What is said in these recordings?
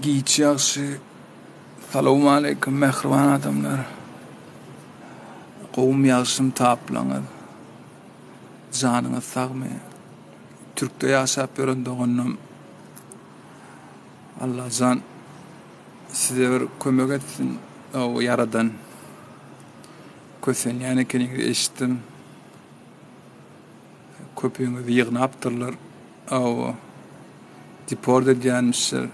Giç ýagşy. Salowmaleýkim mähriban adamlar. Gowumy ýagşymy taplaňyz. Janyňyz sagmy? Türkde ýaşap ýören doganlarym Allajan size bir kömek etsin. O ýaradan. Kösenýän ekeniňizi eşitdim. Köpüňizi ýygnapdyrlar. Hawa. Deport edýänmişler.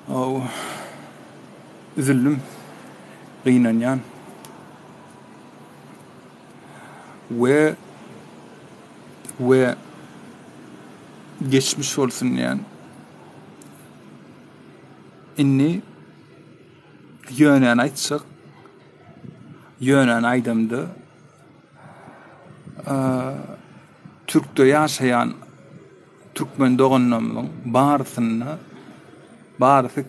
Hawa. Üzüldim. Gynanýan. We we geçmiş bolsun diýýän. Indi ýönäni aýtjak. Ýönäni aýdamda Türkde ýaşaýan türkmen doganlarymyzyň barysynda barysy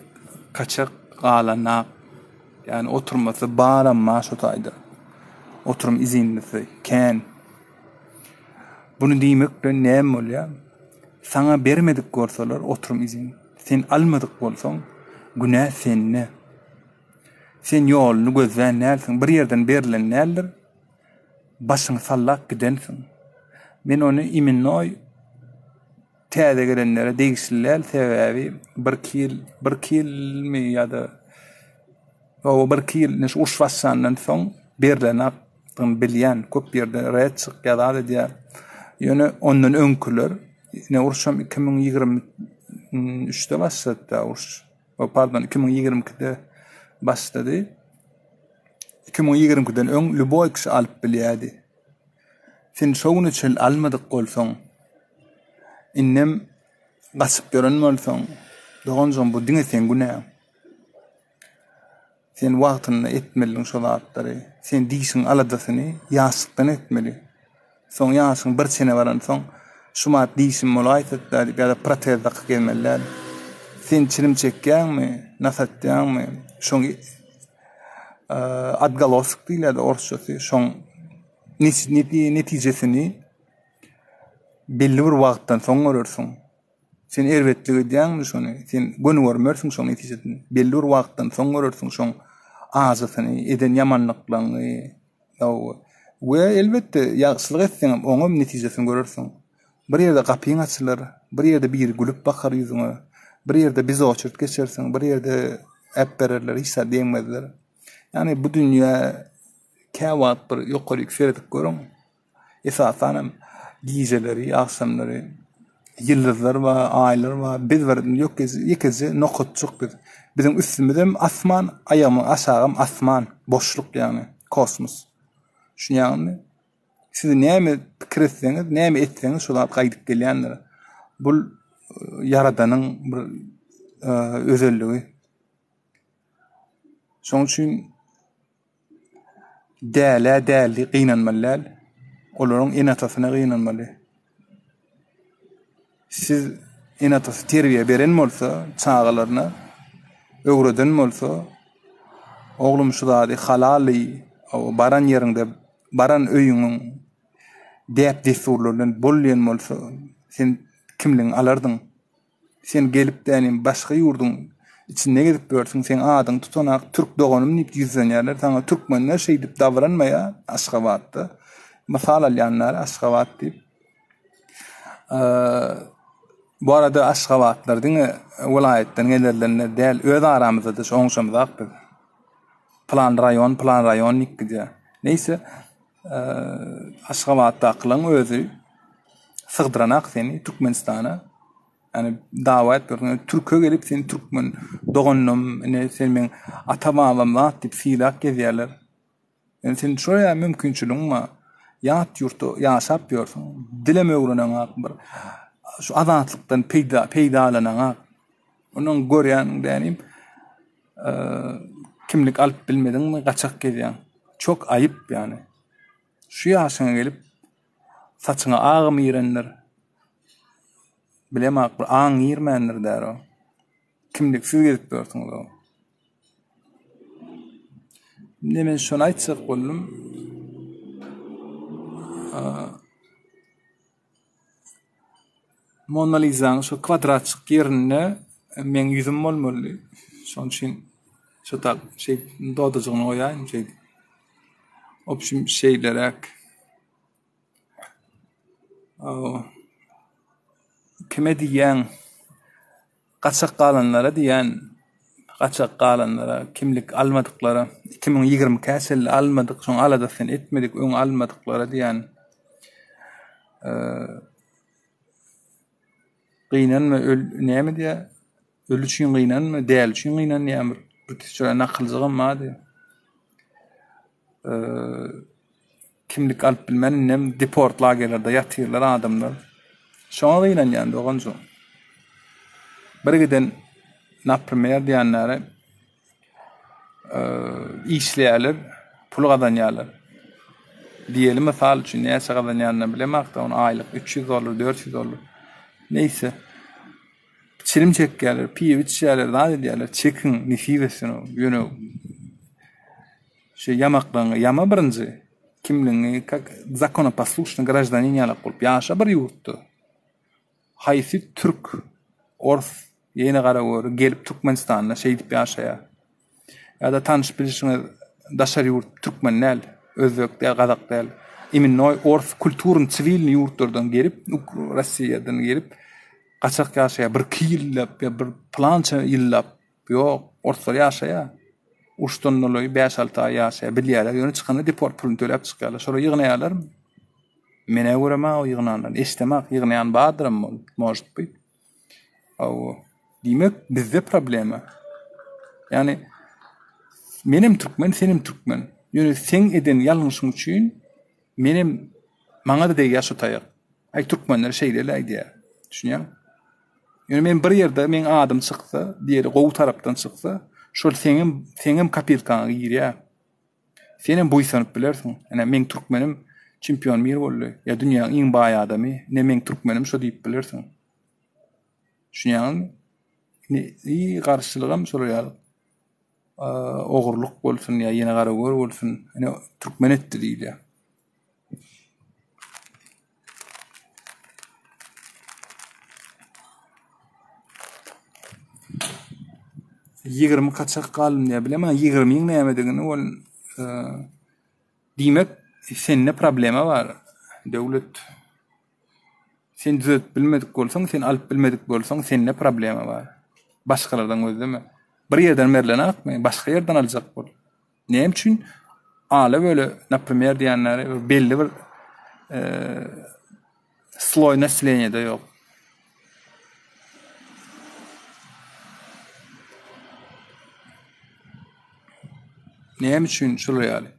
kaçak galanak. Ýagny oturmasy baram bar şo taýda. Oturum izinlisi kän. Buny diýmek bilen näme bolýar? Saňa bermedik bolsalar oturum izin, sen almadyk bolsaň, günä sende. Sen ýoluny gözlän dälsiň, bir ýerden berlen däldir. Başyňy sallap gidensiň. Men ony imennoý täze gelenlere degişli däl, sebäbi birki ýyl, birki ýylmy ýa-da hawa birki ýyl ine şu uruş başlandan soň berlenakdygyny bilýän, köp ýerde red çykýar, zat edýär. Ýöne ondan öňküler, ine uruşam 2023-de başlady-da uruş. Pardon, 2022-de başlady. 2022-den öň lýuboý kişi alyp bilýärdi. Sen şo güne çenli almadyk bolsaň, indem gaçyp ýören bolsaň, doganjygym bu diňe seň günäň. Sen wagtynda etmelidiň şo zatlary. Sen dişiň aladasyny ýaşlykdan etmeli. Soň ýaşyň bir çene baransoň, şumat dişim bolaýsatda diýip ýa-da protez dakyp gezmeli däl. Sen çilim çekýäňmi, nas atýaňmy, şoň odgolosok diýilýär-de orsçasy, şoň netijesini belli bir wagtdan soň görersiň. Sen erbetlik edýäňmi şony, sen göni görmersiň şoň netijesini. Belli bir wagtdan soň görersiň şoň ajysyny, eden ýamanlyklaryňy. We elbetde ýagşylyk etseňem oňam netijesini görersiň. Bir ýerde gapyň açylar, bir ýerde biri gülüp bakar ýüzüňe, bir ýerde bez oçert geçersiň, bir ýerde äpbererler, hiç zat diýmezler. Ýagny bu dünýä käwagt bir ýokaryk seredip görüň. Esasanam gijeleri, agşamlary ýyldyzlar bar, aýlar bar. Biz bir ýekeje nokatjyk biz. Biziň üstümizem asman, aýagymyň aşagam asman, boşluk ýagny, kosmos. Düşünýäňizmi? Siz näme pikir etseňiz, näme etseňiz şo zat gaýdyp gelýändir. Bu Ýaradanyň bir özelligi. Şonuň üçin Dälä däldi gynanmaly däl. Olaryň ene-atasyna gynanmaly. Siz ene-atasy terbiýe beren bolsa çagalaryna öwreden bolsa oglum şu zady halal iý, baran ýeriňde baran öýüňiň däp-dessurlary bilen bol diýen bolsa sen kimligiňi alardyň. Sen gelip dänim başga ýurduň içinde gezip ýörsüň, seň adyňy tutanak türk doganym diýip ýüzlenýärler saňa. Türkmenler şeýdip dabranmaýar Aşgabatda. Mysal alýanlar Aşgabat diýip. Bu arada Aşgabatlar diňe welaýatdan gelerlerinde däl, öz aramyzda-da şu oňşamyzak biz. Plan raýon, plan raýon diýip gidýär. Neýse, Aşgabatdakylaryň özi sygdyranak seni Türkmenistana. Ýani dawa etip ýörsüň. Türke gelip seni türkmen doganym, ine sen meň ata babam zat diýip sylap gezýärler. Ýani sen şo ýa mümkinçiligiň bar. Ýat ýurtda ýaşap ýörsüň. Dilem öwreneňak bir. Şu azatlykdan peýda peýdalanaňak. Ondan görýäniň dänim kimlik alyp bilmediňmi gaçak gezýäň. Çok aýyp ýani. Şu ýaşyňa gelip saçyňa agam irendir. Bilemok bir aň girmändir däro. Kimliksiz gezip ýörsüňiz o. Indi men şony aýtjak boldum. Mona Lizanyň şo kwadratjyk ýerinde meň ýüzüm bolmaly. Şonuň üçin şo tak şeý dodajygyny goýaýyn şeýdip. Obşim şeýleräk. Kime diýýäň? Gaçak galanlara diýýän. Gaçak galanlara, kimlik almadyklara, 2022-ä çenli almadyk, şoň aladasyny etmedik, öň almadyklara diýýän. Gynanma, öl, näme diýýär? Öli üçin gynanma, däli üçin gynan diýýän bir bir şeýle nakyljygam bardy. Kimlik alyp bilmän indem deport lagerlerde ýatyrlar adamlar. Şoňa gynanýan doganjygym. Bir giden naprimer diýenleri işleýärler, pul gazanýarlar. Diýeli mysal üçin näçe gazanýanyny bilemok-da, ony aýlyk 300 dollar, 400 dollar. Neýse. Çilim çekýärler, piwo içýärler, zat edýärler. Çekiň, nesip etsin. Ýöne Şu ýamaklaňy ýama birinji. Kimligiňi kak zakonoposlušnyý graždanin ýalak bolup ýaşa bir ýurtda. Haýsy türk, ors, ýene garagöri gelip Türkmenistanda şeýdip ýaşaýar. Ýa-da tanyş bilişiňiz daşary ýurt türkmen däl, özbek däl, gazak däl. Imennoý ors kulturny siwilny ýurtlardan gelip, Rossiýadan gelip gaçak ýaşaýar birki ýyllap ýa bir pylança ýyllap. Ýok, orslar ýaşaýar. Uruşdan dolaýy bäş-alty aý ýaşaýar, bilýärler. Ýöne çykanda deport puluny töläp çykýarlar. Şolar ýygnaýarlarmy? Men-ä göremok o ýygnanlaryny. Eşidemok, ýygnaýan bardyram ol, может быть. Hawa. Diýmek, bizde problema. Ýagny menem türkmen, senem türkmen. Ýöne seň eden ýalňyşyň üçin menem maňa-da degýär şu taýak. Aý türkmenler şeýle-le diýýär. Düşünýäňmi? Ýöne men bir ýerde meň adym çyksa, diýeli gowy tarapdan çyksa, şol seňem seňem kopilkaňa girýär. Senem buýsanyp bilersiň. Ine meň türkmenim çempion mir boldy ýa dünýäň iň baý adamy, ine meň türkmenim şo diýip bilersiň. Düşünýäňizmi? Indi i garşylygam şolar ýaly. Ogurlyk bolsun ýa ýene garagör bolsun, ine türkmen etdi diýilýär. 20 kaçak galdym diýýär. Bilemok 20-iň nämedigini ol e, diýmek sende problema bar. Döwlet sen düzetip bilmedik bolsaň, sen alyp bilmedik bolsaň, sende problema bar. Başgalardan gözleme. Bir ýerden berlen akmy? Başga ýerden aljak bol. Näme üçin ala böle naprimer diýenleri belli bir e, sloý naseleniýede ýok. Näme üçin şular ýaly?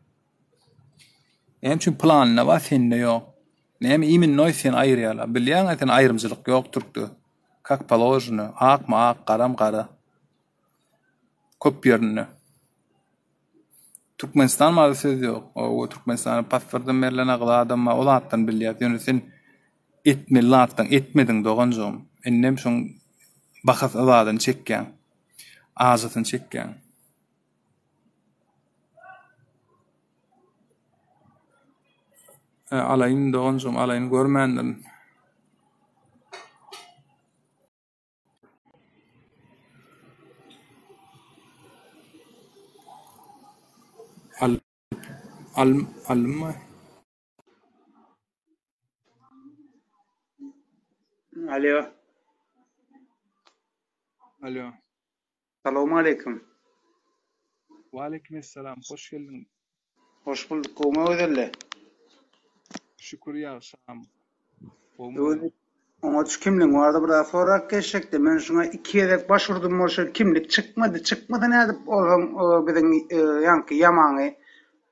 Näme üçin planynda bar, sende ýok? Näme iminnoý seni aýyrýarlar? Bilýäň-ä sen aýrymçylyk ýok türkde. Kak položeno, akmy ak, garam gara. Köp ýerinde. Türkmenistan barada söz ýok. Owo Türkmenistana pasportdan berlen agyz adam bar, o zatdan bilýäs. Ýöne sen etmeli zatdan etmediň doganjygym. Indem şoň bahasy zadyny çekýäň. Ajysyny çekýäň. E, alaýyn doganjygym, alaýyn görmändirin. Al al alynma. Alo. Alo. Salowmaleýkim. Waleýkim essalam. Hoş geldiň. Hoş bulduk. Gowmy Öwezelle? Şükür ýagşam. Gowmy özüň? Oňa şu kimligiň barada bir zat sorap geçjekdi. Men şuňa iki gezek baş urdum bolşa kimlik çykmady. Çykmasa nädip onsoň biziň ýaňky ýamaňy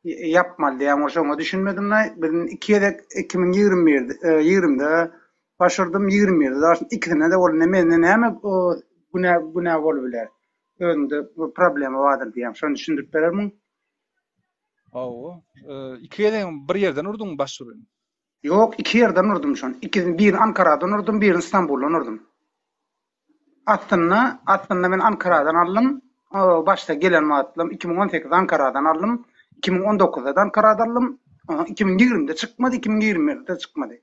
ýapmaly diýýän bolşa oňa düşünmedim-laý. Biziň iki gezek 2021-de ýigrimde baş urdum, 21-de baş ikisinde-de boldy. Indi mende näme günä günä bolup biler? Özüňde bir problema bardyr diýýän. Şony düşündirip berermiň? Hawa. Iki gezegem bir ýerden urduňmy baş uruny? Ýok, iki ýerden urdum şony. Ikisini, birini Ankaradan urdum, birini Stambuldan urdum. Aslynda, aslynda men Ankaradan aldym. Başda gelen wagtlam 2018-de Ankaradan aldym. 2019-da-da Ankarada aldym. 2020-de çykmady, 2021-de çykmady.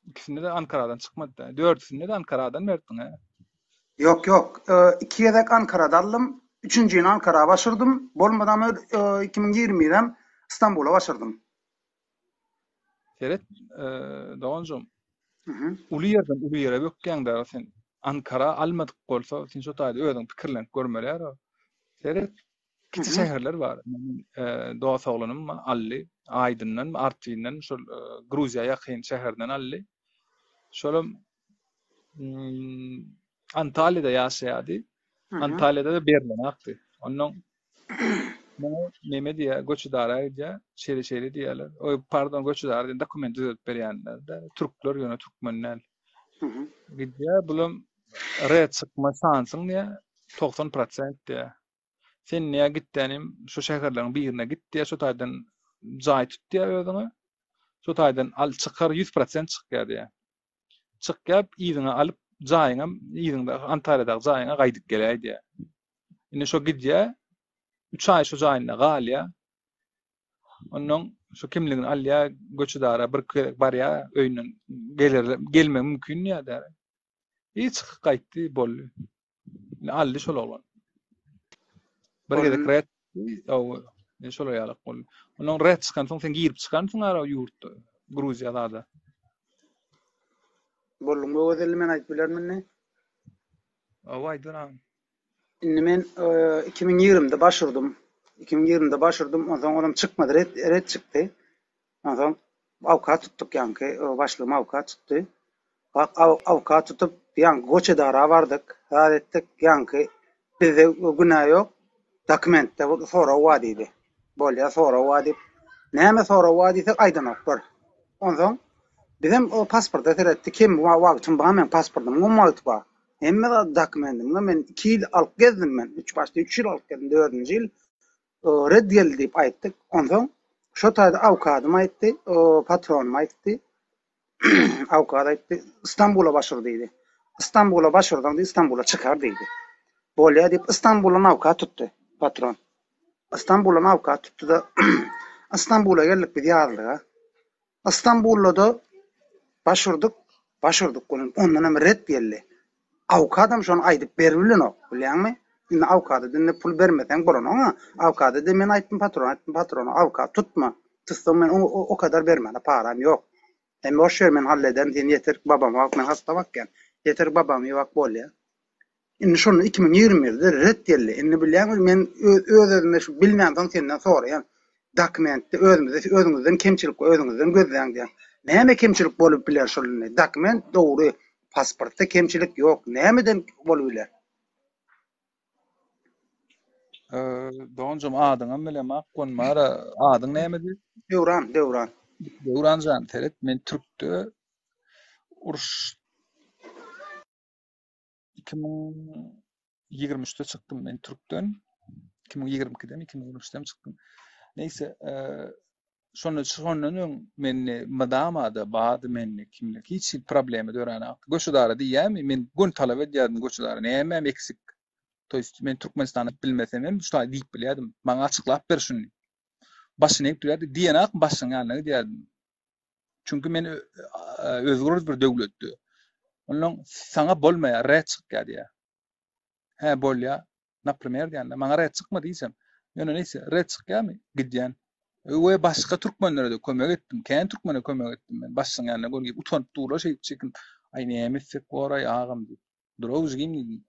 Ikisinde-de Ankaradan çykmady-da. Dördüsinde-de Ankaradan berdiň, hä? Ýok, ýok. Iki gezek Ankarada aldym. Üçünjini Ankara başyrdym. Bolmadam 2021-em Stambula başyrdym. Seret, doganjygym. Uly ýerden uly ýere bökýäň dagy sen. Ankara almadyk bolsa, sen şo taýda özüň pikirlenip görmeli ýa. Seret, kiçi şäherler bar. Meniň dost oglanym aldy. Aýdyndan, Artwinden, şol Gruziýa ýakyn şäherden aldy. Şolam Antalýada ýaşaýardy. Antalýada-da berlenakdy. Ondan muňa neme diýýär, göçüdara gidýär, şeýle-şeýle diýýärler. Oý, pardon, göçüdara diýen dokument düzedip berýänler-de, türkler ýöne türkmen däl. Gidýär, bulam red çykma şansyň diýýär, 90 prosent diýýär. Sen diýýär, git diýýär, şu şäherleriň birine git diýýär, şo taýdan jaý tut diýýär özüňe. Şo taýdan al çykar, 100 prosent çykýar diýýär. Çykýar, yzyňa alyp, jaýyňam, yzyňda Antalýadaky jaýyňa gaýdyp geläý diýýär. Indi şo gidýär, üç aý şo jaýynda galýar. Ondan şo kimligini alýar, göçüdara bir gezek barýar, öýünden geler, gelmegi mümkin diýýär däri. I çykyp gaýtdy, boldy. Indi aldy şol oglan. Bir gezek ret, indi şolar ýalak boldy. Ondan ret çykansoň sen girip çykansyň ara ýurtda, Gruziýa zada. Bolduň Öwezelli men aýdyp bilerin indi. Hawa aýdyber agam. Indi men 2020-de baş urdum. 2020-de baş urdum, onsoň olam çykmady, ret ret çykdy. Onsoň awkat tutduk ýaňky, başlygym awkat tutdy. Awkat tutup, ýaňky goç edara bardyk, zat etdik, ýaňky bizde günä ýok, dokumentde sorag bar diýdi. Bolýa sorag bar diýip, näme sorag bar diýsek aýdanoklar. Onsoň bizem o pasporta seretdik, kem wagtym bar meň pasportymyň wagty bar. Hemme zat dokumentimde men iki ýyl alyp gezdim men, üç başda üç ýyl alyp gezdim, dördünji ýyl red geldi diýip aýtdyk. Onsoň şo taýda awkadym aýtdy, patronym aýtdy. Awkat aýtdy, Istanbula başur diýdi. Istanbula başursaň diýdi, Istanbula çykar diýdi. Bolýa diýip, Istanbuldan awkat tutdy patron. Istanbuldan awkat tutdy-da, Istanbula geldik biz ýazlyga. Istanbulda-da başurdyk, başurdyk welin ondanam ret geldi. Awkadam şony aýdyp beribilenok, bilýäňmi? Indi awkada indi pul bermeseň bolanok-a. Awkada-da men aýtdym, patrona aýtdym, patrona awkat tutma. Tutsaň men oňa o kadar bermäne param ýok. Sen boş ber men hallederin, sen ýeter babama bak, men hassa bakýan. Ýeter babamy bak bolýa. Indi şonda 2021-de ret geldi. Indi bilýäňmi men öz-özüme şu bilmänsoň senden soraýan. Dokumentde özümizde özüňizden kemçilik özüňizden gözläň diýýän. Näme kemçilik bolup biler şol indi? Dokument dogry, pasportda kemçilik ýok. Nämeden bolup biler? Doganjygym adyňam bilemok, gonmara adyň nämedi? Döwran, Döwran. Döwran jan seret men türkde uruş 2023-de çykdym men türkden. 2022-den, 2023-den çykdym. Neyse, e, şonda şondan öň men mydama-da bardy mende kimlik. Hiç hili problema döränok. Göçedara diýýärmi? Men göni talap edýärdim göçedara. Nämem eksik? To ýest men Türkmenistany bilmesem hem şu taý diýip bilýärdim. Maňa açyklap ber şuny. Başyny egip durýardy. Diýenak başyň ýanyna gidýärdim. Çünki men özgür bir döwletdi. Ondan saňa bolmaýar, ret çykýar diýýär. Hä, bolýar. Naprimer diýende, maňa ret çykma diýsem. Ýöne neýse, ret çykýarmy? Gidýän. We başga türkmenlere-de kömek etdim. Kän türkmene kömek etdim men. Başlygyň ýanyna görgip utanyp durlar şeýdip çekinip. Aý näme etsek boraý agam diýip. Durow jigim diýdim.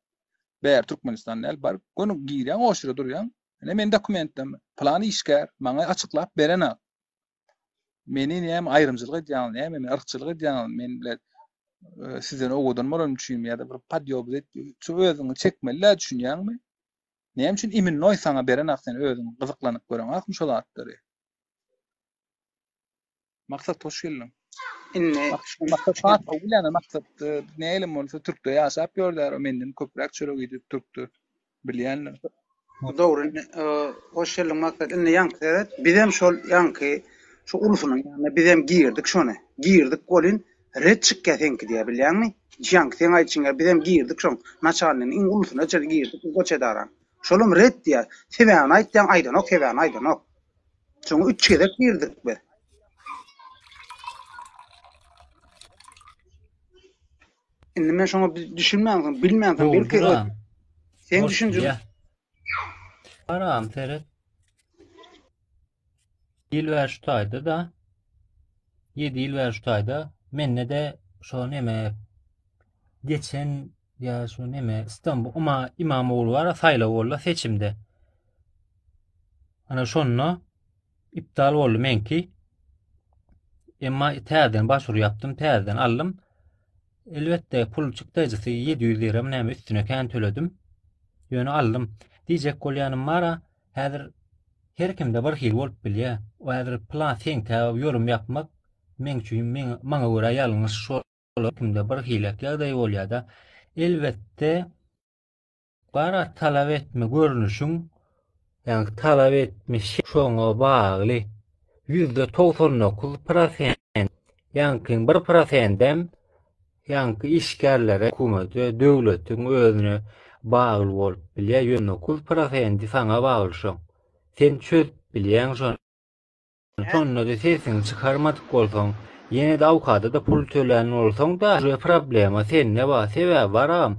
Bäri Türkmenistan däl, baryp göni girýäň, oşyra durýaň. Ine meniň dokumentlerim. Pylan işgär maňa açyklap berenak. Meni näme aýrymçylyk edýäňiz, näme men yrkçylyk edýäňiz, men bile e, sizden owadan bolanym üçin ýa-da bir podýob et, şu özüňi çekmeli-dä düşünýäňmi? Näme üçin iminnoý saňa berenak sen özüň gyzyklanyp göreňakmy şo zatlary? Maksat hoş geldiň. Indi Maksat has gowy bilýän Maksat e, nälim bolsa türkde ýaşap ýör o menden köpräk çörek iýdi türkde. Bilýändir. Dogry indi hoş geldiň Maksat. Indi ýaňky seret bizem şol ýaňky şu ulusynyň ýanyna bizem girdik şony. Girdik welin ret çykýa seňki diýä bilýäňmi? Ýaňky seň aýdyşyň ýaly bizem girdik şoň naçalniniň iň ulusyna çenli girdik goç edaraň. Şolam ret diýä. Sebäbini aýtýaň aýdanok sebäbini aýdanok. Şoňa üç gezek girdik biz. Indi men şoňa düşünmänsoň, bilmänsoň belki seň düşünjeň. Aram seret. Ýyl bäri şu taýda da. 7 ýyl bäri şu taýda. Mende de şo neme geçen ýa şu neme İstanbul ima İmamoğlu bar saýlaw boldy seçimde. Ana şonda iptal boldy meňki. Emma täzeden başwuru ýapdym, täzeden aldym. Elbetde pul çykdajysy 700 lira näme üstüne kän töledim. Ýöne aldym. Diýjek bolýanym bara, häzir her kimde bir hili bolup bilýär. O häzir plan seňkä ýorum ýapmak meň üçin meň maňa görä ýalňyş şol kimde bir hilek ýagdaý bolýar-da. Elbetde Gara talap etme görnüşiň, ýagny talap etme şoňa bagly. 99% prosent, ýaňkyň bir prosendem ýaňky işgärlere, hökümete, döwletiň özüne bagly bolup bilýär. Ýöne 9 prosendi saňa bagly şoň. Sen çözüp bilýäň şony. Şonda-da sesiňi çykarmadyk bolsaň, ýene-de awkada-da pul tölän bolsaň-da, uje problema sende bar. Sebäbi bar agam,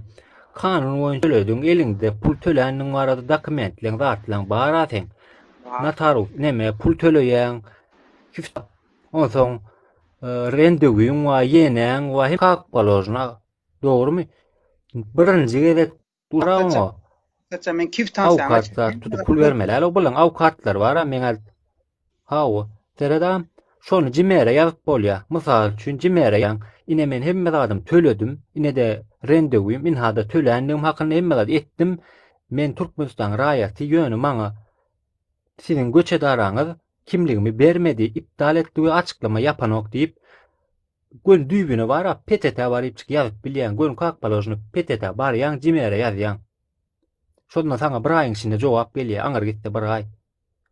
kanun boýunça tölediň, eliňde pul töländigiň barada dokumentleň, zatlaň bar-a seň. Notarius neme pul töleýäň, onsoň rendewiň bar, ýeneň bar, kak položno. Dogrumy? Birinji gezek Dura oňa. Haça men kiftan Awkatlar tutup pul bermeli. Alo bulaň awkatlary bar-a meň al. Hawa, seredam. Şony Jimere ýazyp bolýar. Mysal üçin Jimere ýaň. Ine men hemme zadymy töledim. Ine-de rendewim, inha-da töländigim hakynda hemme zady etdim. Men Türkmenistanyň raýaty, ýöne maňa siziň göç edaraňyz kimligimi bermedi, iptal etdi we açyklama ýapanok diýip, Göni düýbüne barap PTT barypjyk ýazyp bilýäň, göni kak položno PTT barýaň Jimere ýazýaň. Şonda saňa bir aýyň içinde jogap gelýär, aňyr gitse bir aý.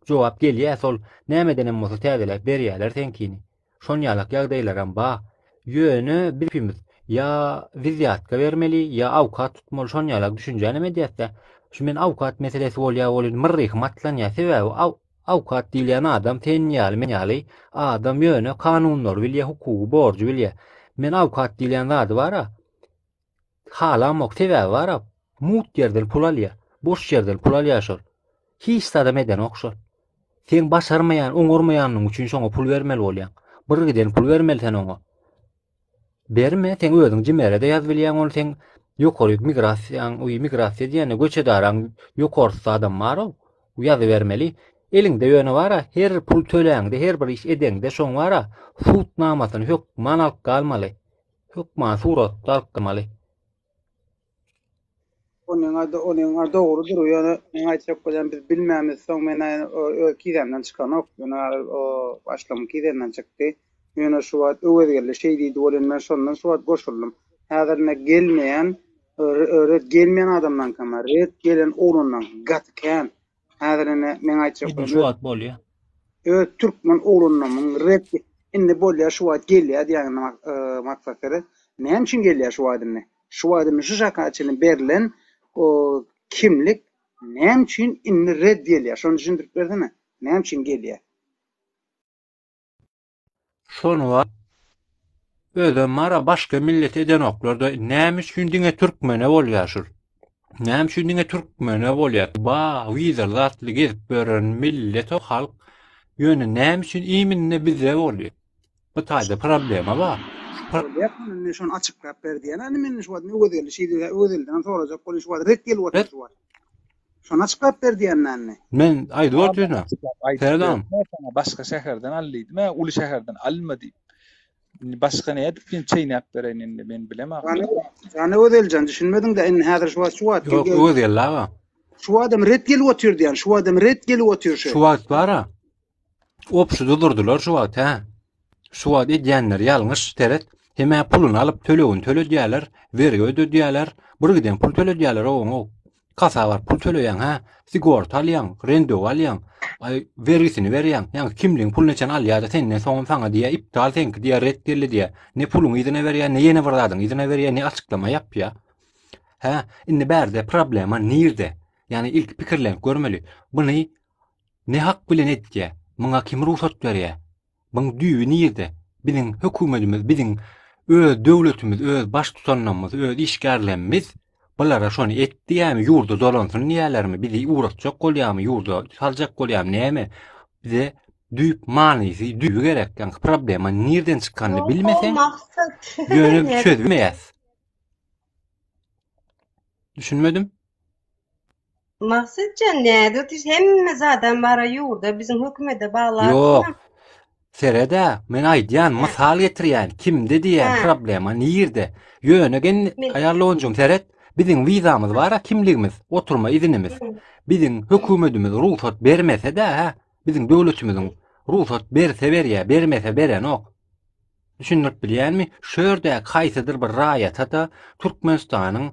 Jogap gelýär sol nämedenem bolsa täzeläp berýärler seňkini. Şon ýalak ýagdaýlaram ba. Ýöne biz hepimiz ýa wizýatka bermeli, ýa awkat tutmaly şon ýalak düşünjänem edýäsdä. Şu men awkat meselesi bolýar welin myrryhym atlanýar. Sebäbi Awkat diýilýän adam sen ýaly men ýaly adam ýöne kanunlary bilýä hukugy borjy bilýä. Men awkat diýilýän zady bara halamok sebäbi bara mugt ýerden pul alýa boş ýerden pul alýa şol. Hiç zadam edenok şol. Seň başarmaýan oňarmaýanyň üçin şoňa pul bermeli bolýaň. Bir giden pul bermeli sen oňa. Berme, seň özüň Jimere-de ýaz bilýäň ony seň ýokary migrasiýaň, uý migrasiýa diýende göç edaraň ýokarsy adam bar-ow. Ýazybermeli. Eliňde ýöne bar-a, her pul töläňde, her bir iş edeňde şoň bar-a, sud namasyny hökman alyp galmaly. Hökman suratda alyp galmaly. Onuň ady onuň ady dogrudyr ýöne meň aýtjak bolýan biz bilmämiz soň men öz kizämden çykanok ýöne o başlygymyň kizämden çykdy ýöne şu wagt Öwezgeldi şeý diýdi welin men şondan şu wagt goşuldym häzir ine gelmeýän red gelmeýän adamlaňkam red gelen oglanlaň gaty kän Häzir ine meň aýtjak Edil şu wagt bolýa. Öz türkmen oglanlarymyň red indi bolýa şu wagt gelýä diýýän maksat seret. Näme üçin gelýä şu wagt indi? Şu wagt indi şu şaka çenli berlen o kimlik näme üçin indi red gelýä? Şony düşündirip bersene. Näme üçin gelýä? Şony özem mara başga millet edenoklarda näme üçin diňe türkmene bolýar şul? Näme üçin diňe türkmene bolýar? Ba wizaly zatly gezip ýören millet o halk. Ýöne näme üçin iminne bize bolýar? Bu taýda problema bar. Bolýar indi şony açyklap ber diýen. Indi men şu wagt Öwezgeldi şeý diýýär. Öwezgelden sorajak bolýan şu wagt ret gelip otyr şu wagt. Şony açyklap ber diýen indi. Men aýdyp otyryn. Seredam. Başga şäherden al diýdim. Hä, uly şäherden alma diýip. Indi başga nädip men çeýnäp bereýin indi men bilemok. Jany Öwezgeljan düşünmediň-de indi häzir şu wagt şu wagt Ýok, Öwezgeldi aga. Şu wagtam ret gelip otyr diýen. Şu wagtam ret gelip otyr şu. Şu wagt bar-a. Opşy durdurdylar şu wagt hä. Şu wagt edýänleri ýalňyş seret. Hemä puluny alyp tölegini töledýärler, wergi ödedýärler, bir giden pul töledýärler oňa. Kasa baryp pul töleýäň hä, sigorta alýaň, rendew alýaň, aý wergisini berýäň. Ýaňky kimligiň puluny çen alýar-da senden soňam saňa diýýär, iptal seňki diýýär, ret geldi diýýär. Ne puluňy yzyna berýär, ne ýene bir zadyňy yzyna berýär, ne açyklama ýapýar. Hä, indi bärde problema nirde? Ýagny ilki pikirlenip görmeli. Buny Ne hak bilen etýä? Muňa kim rugsat berýä? Buň düýbi nirde? Biziň hökümetimiz, biziň Öz döwletimiz, öz baştutanlarymyz, öz işgärlerimiz bulara şony et diýýärmi, ýurda dolansyn diýýärlermi, bizi ugratjak bolýarmy, ýurda saljak bolýarmy, näme? Bize düýp manysy, düýbi gerek. Ýagny problema nirden çykanyny Ýok, bilmeseň, maksat. ýöne çözülmeýär. Düşünmedim. Maksatjan nädip otyr hemme zadam bara ýurda biziň hökümete bagly Ýok. artma. Seredä, men aýdýan, Hä. mysal getirýän, kimde diýýän, Hä. problema nirde? Ýöne gen Men aýal doganjygym seret, biziň wizamyz bar-a, kimligimiz, oturma izinimiz. Hı. Biziň hökümetimiz rugsat bermese-de, hä, biziň döwletimiziň rugsat berse berýär, bermese berenok. Düşündirip bilýänmi? Şu ýerdäki haýsydyr bir raýata-da Türkmenistanyň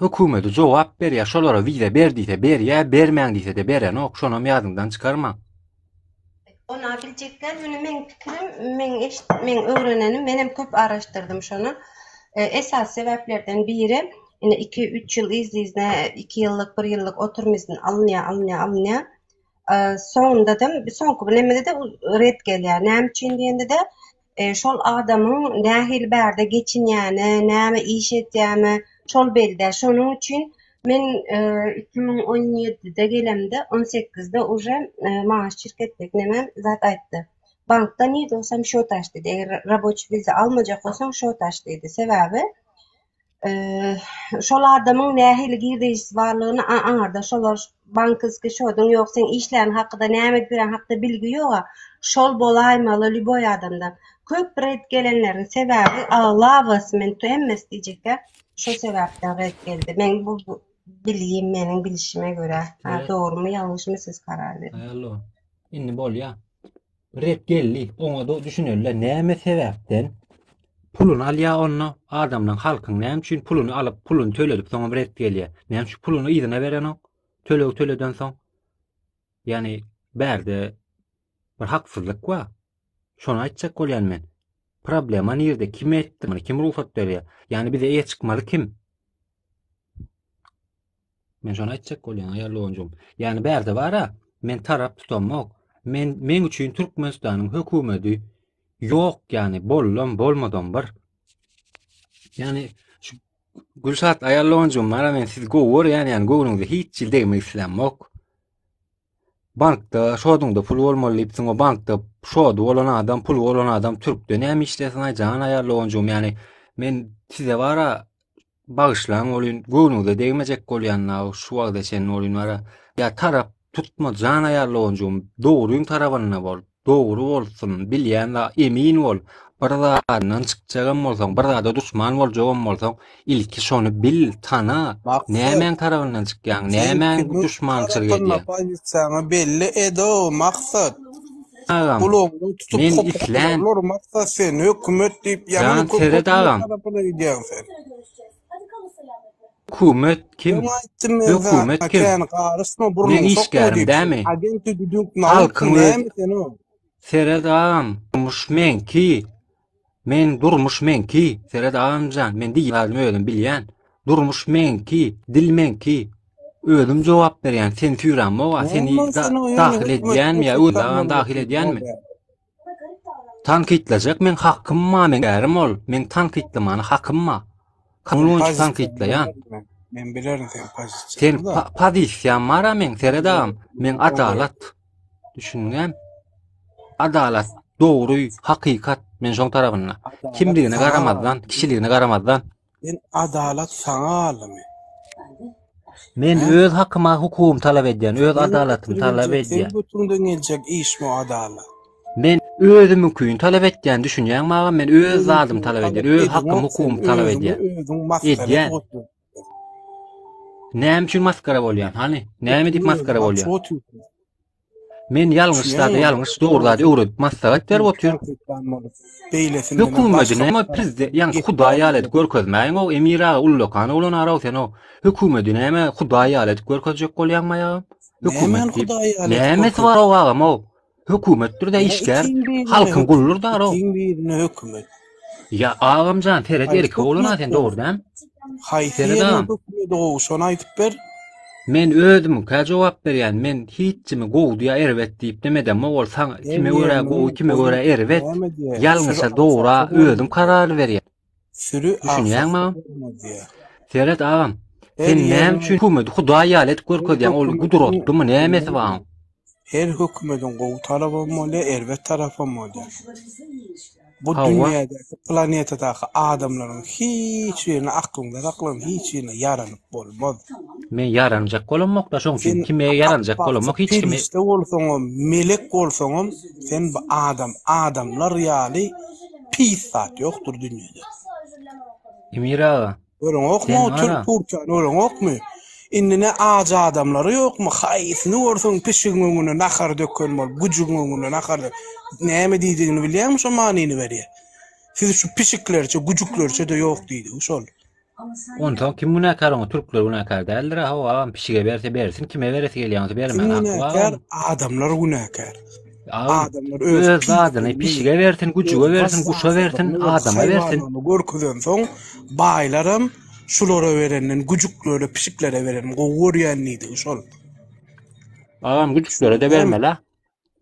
hökümeti jogap berýär, şolara wiza ber diýse berýär, bermäň diýse-de berenok, şonam ýadyňdan çykarma. Ona biljekler ýöne meň pikirim, meň eşit, meň öwrenenim, menem köp araşdyrdym şony. Esasy sebäplerden biri, ine iki-üç ýyl yzly-yzyna iki ýyllyk, bir ýyllyk oturum izni alynýar, alynýar, alynýar. Soňundada soňky bir nemede-de ret gelýär. Näme üçin diýende-de, şol adamyň nähili bärde geçinýäni, näme iş edýämi, şol belli däl. Şonuň üçin men 2017-de gelemde, 18-de uje maňa şirketdeki nemem zat aýtdy. Bankda nirde bolsam şot aç diýdi. Eger raboçi wiza almajak bolsaň şot aç diýdi. Sebäbi Şol adamyň nähili girdeýjisi barlygyny aňarda şolar bankyski şodyň ýok seň işlän hakyda näme edip ýören hakda bilgi ýoga şol bolaýmaly lýuboý adamda köp red gelenleriň sebäbi aglabasy men hemmesi diýjekkä şo sebäpden red geldi meň bu bilgim meniň bilişime görä ha dogrymy ýalňyşmy siz karar beriň. Aýallo indi bolýa. Ret geldi. Oňa-da düşüneliler näme sebäpden puluny alýar onda adamlaň halkyň näme üçin puluny alyp puluny töledip soňam ret gelýär. Näme üçin puluny yzyna berenok töleg töleden soň. Ýani bärde bir haksyzlyk bar. Şony aýtjak bolýan men. Problema nirde? Kim etdi muny? Kim rugsat berýär? Ýani bize eýe çykmaly kim? Men şony aýtjak bolýan aýal doganjygym. Ýani bärde bara men tarap tutamok. Men meň üçin Türkmenistanyň hökümeti ýok ýani boldam bolmadam bir. Ýani şu Gülşat aýal doganjygym bara men sizi gowy görýän ýani göwnüňize hiç ýyl degmek islämok. Bankda şoduňda pul bolmaly diýipsiň o bankda şody bolan adam puly bolan adam türkde näme işlesin aý jan aýal doganjygym ýani men size bara Bagyşlaň welin göwnüňize degmejek bolýan-da şu wagta çenli welin bara ýa tarap tutma jan aýal doganjygym dogryň tarabynda bol dogry bolsun bilýän za emin bol bir zadyndan çykjagam bolsaň bir zada duşman boljagam bolsaň ilki şony bil tana Maksat, nämäň tarabyndan çykýaň sen nämäň kimiň duşmançylyk tarapynda edýäň. pozisiýaňy belli edow Maksat. Agam Gulagyňdan tutup men islän hopukdyrarlar Maksat sen hökümet diýip ýaman jan köp seret hökümet agam. tarapyna gidýäň sen. Hökümet kim? Öň aýtdym men Hökümet sana kim? kän garyşma Men burnuňy sokma işgärim diýip sen dämi? agent düdük naukmy Halkyň öz näme sen o? Seret agam durmuş meňki. Men durmuş meňki. Seret agamjan men diýýän zadymy özüm bilýän. Durmuş meňki, dil meňki. Özüm jogap berýän seni süýrämok-a seni Näme sen o ýöne dahyl hökümet edýänmi ýa öz agam dahyl edýänmi? Tankytlajak meň hakym bar meň ärim ol meň tankytlamana hakym bar. Kanun boýunça tankytlaýan. Men bilerin seň pozisiýaňy. Sen pozisiýam bar-a meň seret agam meň adalat. Düşünýän. Adalat, dogry, hakykat men şoň tarabynda. Kimligine garamazdan, kişiligine garamazdan. Sen adalat saňa galdymy? Men öz hakyma, hukugymy talap edýän, öz adalatymy talap edýän. Seň götüňden geljek işmi o adalat? Men özümiňkini talap etýän, düşünýäňmi agam? Men öz zadymy talap edýän, öz hakymy, hukugymy talap edýän. Edýän. Näme üçin maskara bolýan, hany? Näme diýip maskara bolýan? Men ýalňyş zady ýalňyş, dogry zady öwredip maslahat berip otyr. Hökümedi näme prezident, ýaňky hudaý ýaly edip görkezmäýiň-ow, Emir aga ullakan oglan araw sen-ow. Hökümedi näme hudaý ýaly edip görkezjek bolýaňmy agam? Hökümet diýip. Nämesi bar-ow agam-ow? Hökümetdir-de işgär, halkyň guludyr da-ow. Ikiň birine hökümet. Ýa agamjan seret erkek oglan-a sen dogry däl. Haýsy ýerine hökümedi gowy şony aýdyp ber. Men özümiňkä jogap berýän men hiç kimi gowdy ýa erbet diýip demedemok ol saňa kime görä gowy kime görä erbet ýalňyşa dogra özüm karar berýän. Süri Düşünýäňmi agsakda agam? bolmaz diýýär. Seret agam. Her Sen näme ýeriň üçin hökümeti hudaý ýaly edip her görkezýäň? Ol hökümetiň gudratlymy, nämesi bar? Her hökümetiň gowy tarapam bolýar, erbet tarapam bolýar. Bu Hawa. dünýädäki, planetadaky adamlaryň hiç birine aklyňda saklan, hiç birine ýaranyp bolmaz. Men ýaranjak bolamok-da, şoň üçin Sen kime ýaranjak bolamok, apbasy hiç kimi. perişde bolsaňam, melek bolsaňam, sen bu adam, adamlar ýaly pis zat ýokdur dünýede. Emir aga, Göreňokmy sen o gara. Türkiýäni göreňokmy? Indi ne aç adamlary ýokmy? Haýsyny görseň pişigiň öňüne nahar döken bolup, güjügiň öňüne nahar dök. Näme diýdigini bilýäňmi şo manyny berýär. Siz şu pişiklerçe, güjüklerçe-de ýok diýdigi şol. Onsoň kim günäkär oňa türkler günäkär däldir hawa agam pişige berse bersin kime beresi gelýän bolsa Kim bermäge haky bar günäkär? onuň. Adamlar günäkär. Agam Adamlar öz öz zadyny pisligini, pişige bersin güjüge öz bersin guşa bersin gazzazlygyny, öz adama bersin. haýwanlygyny görkezensoň baýlaram şulara berenden güjüklere, pişiklere bereni gowy görýän diýdigi şol. Agam güjüklere-de Düşünýäňmi? bermeli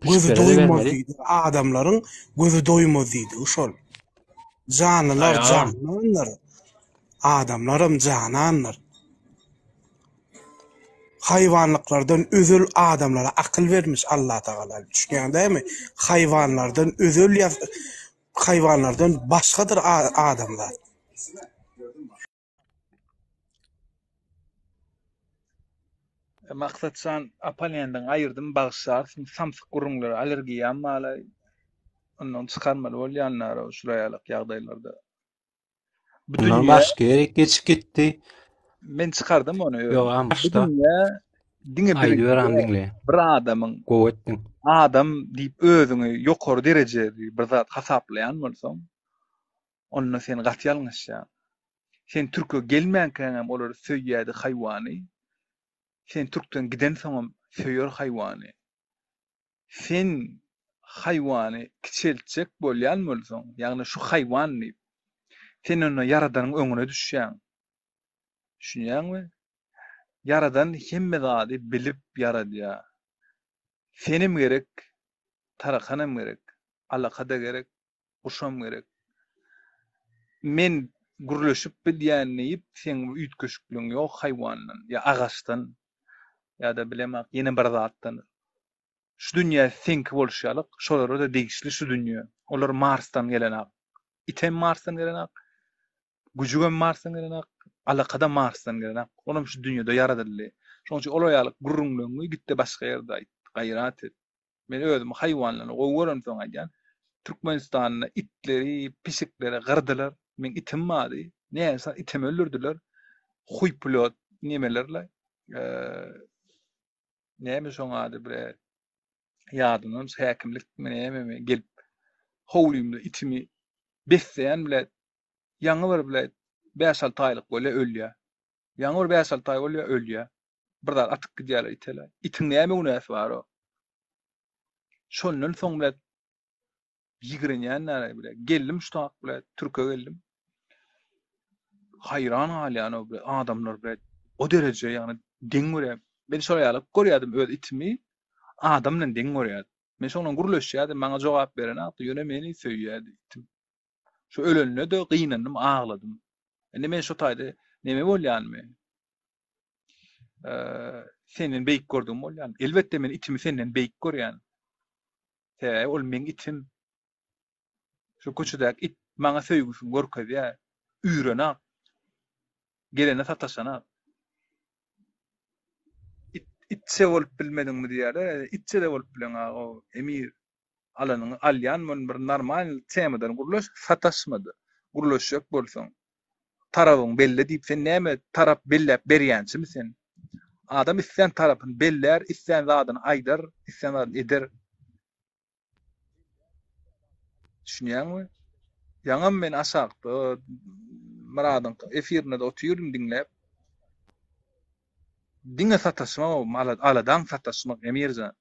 Gözi pişiklere-de doýmaz bermeli. diýdigi, adamlaryň gözi doýmaz diýdigi şol. Janlylar Aý agam. janandyr, adamlaram janandyr. Haýwanlyklardan özel adamlara akyl bermiş Allatagala. Düşünýäň dälmi? Haýwanlardan özel ýa haýwanlardan başgadyr adamzat. Maksatjan opponendiňi aýyrdym bagyşlarsyň samsyk gürrüňlere allergiýam balaý ondan çykarmaly bolýanlar şular ýalyk ýagdaýlarda. Bu Ondan dünýä başga ýere geçip gitdi. Men çykardym ony özüm. Ýok, am Bu başda. dünýä diňe bir Aýdyber am diňle. bir adamyň Gowy etdiň. adam diýip özüňi ýokary derejeli bir zat hasaplaýan bolsaň, onda sen gaty ýalňyşýaň. Sen türke gelmänkäňem olary söýýädi haýwany, sen türkden gidensoňam söýer haýwany. Sen haýwany kiçeltjek bolýan bolsaň, ýagny şu haýwan diýip, sen onda Ýaradanyň öňüne düşýäň. Düşünýäňmi? Ýaradan hemme zady bilip ýaradýar. Senem gerek, tarakanam gerek, alaka-da gerek, guşam gerek. Men gürleşip bilýän diýip, seň bir üýtgeşikligiň ýok haýwandan ýa agaçdan ýa-da bilemok ýene bir zatdan. Şu dünýä seňki bolşy ýalyk, şolara-da degişli şu dünýe. Olar Marsdan gelenak. Item Marsdan gelenak, güjügem Marsdan gelenak, alakadam Marsdan gelenak. Olam şu dünýede ýaradyldy. Şonuň üçin olar ýaly gürrüňleriňi git-de başga ýerde aýt, gaýrat et. Men özümi haýwanlary gowy göremsoň aýdýan. Türkmenistanda itleri, pişikleri gyrdylar. Meň itim bardy. Näme itim öldürdiler. Huý-pulýot nemelerle. Näme şoň ady bre ýadymdan çyk häkimlikmi nämemi gelip howlymda itimi besleýän bile ýaňy bir bile bäş-alty aýlyk bolýa ölýä. Ýaňy bir bäş-alty aý bolýa ölýä. Bir zat atyp gidýärler itele. Itiň näme günäsi bar o? Şondan soň bile Ýigrenýän bile. Geldim şu tak bile, türke geldim. Haýran galýan o bile, adamlar bile o dereje ýagny deň görýär. Men şol ýaly görýärdim öz itimi adam bilen deň görýärdim. Men şoň bilen gürleşýärdim, maňa jogap berenokdy, ýöne meni söýýärdi itim. Şu ölende-de gynandym, agladym. Indi men şu taýda neme bolýanmy? Senden beýik gördügim bolýan. Elbetde men itimi senden beýik görýän. Sebäbi ol meň itim. Şu köçedäki it maňa söýgüsini görkezýär. Üýrenak. Gelene sataşanak. It, itçe bolup bilmediňmi diýýärler. Itçe-de bolup bileňok, Emir. Alanyňy alýan bol, bir normal temadan gürleş, sataşma-da. Gürleşjek bolsaň, tarabyňy belle diýip, sen näme tarap belläp berýänçimi sen? Adam islän tarapyny bellär, islän zadyny aýdar, islän zadyny eder. Düşünýäňmi? Ýaňam men aşakda Myradyň efirinde-de otyryn diňläp. Diňe sataşmak aladaň sataşmak Emirjan.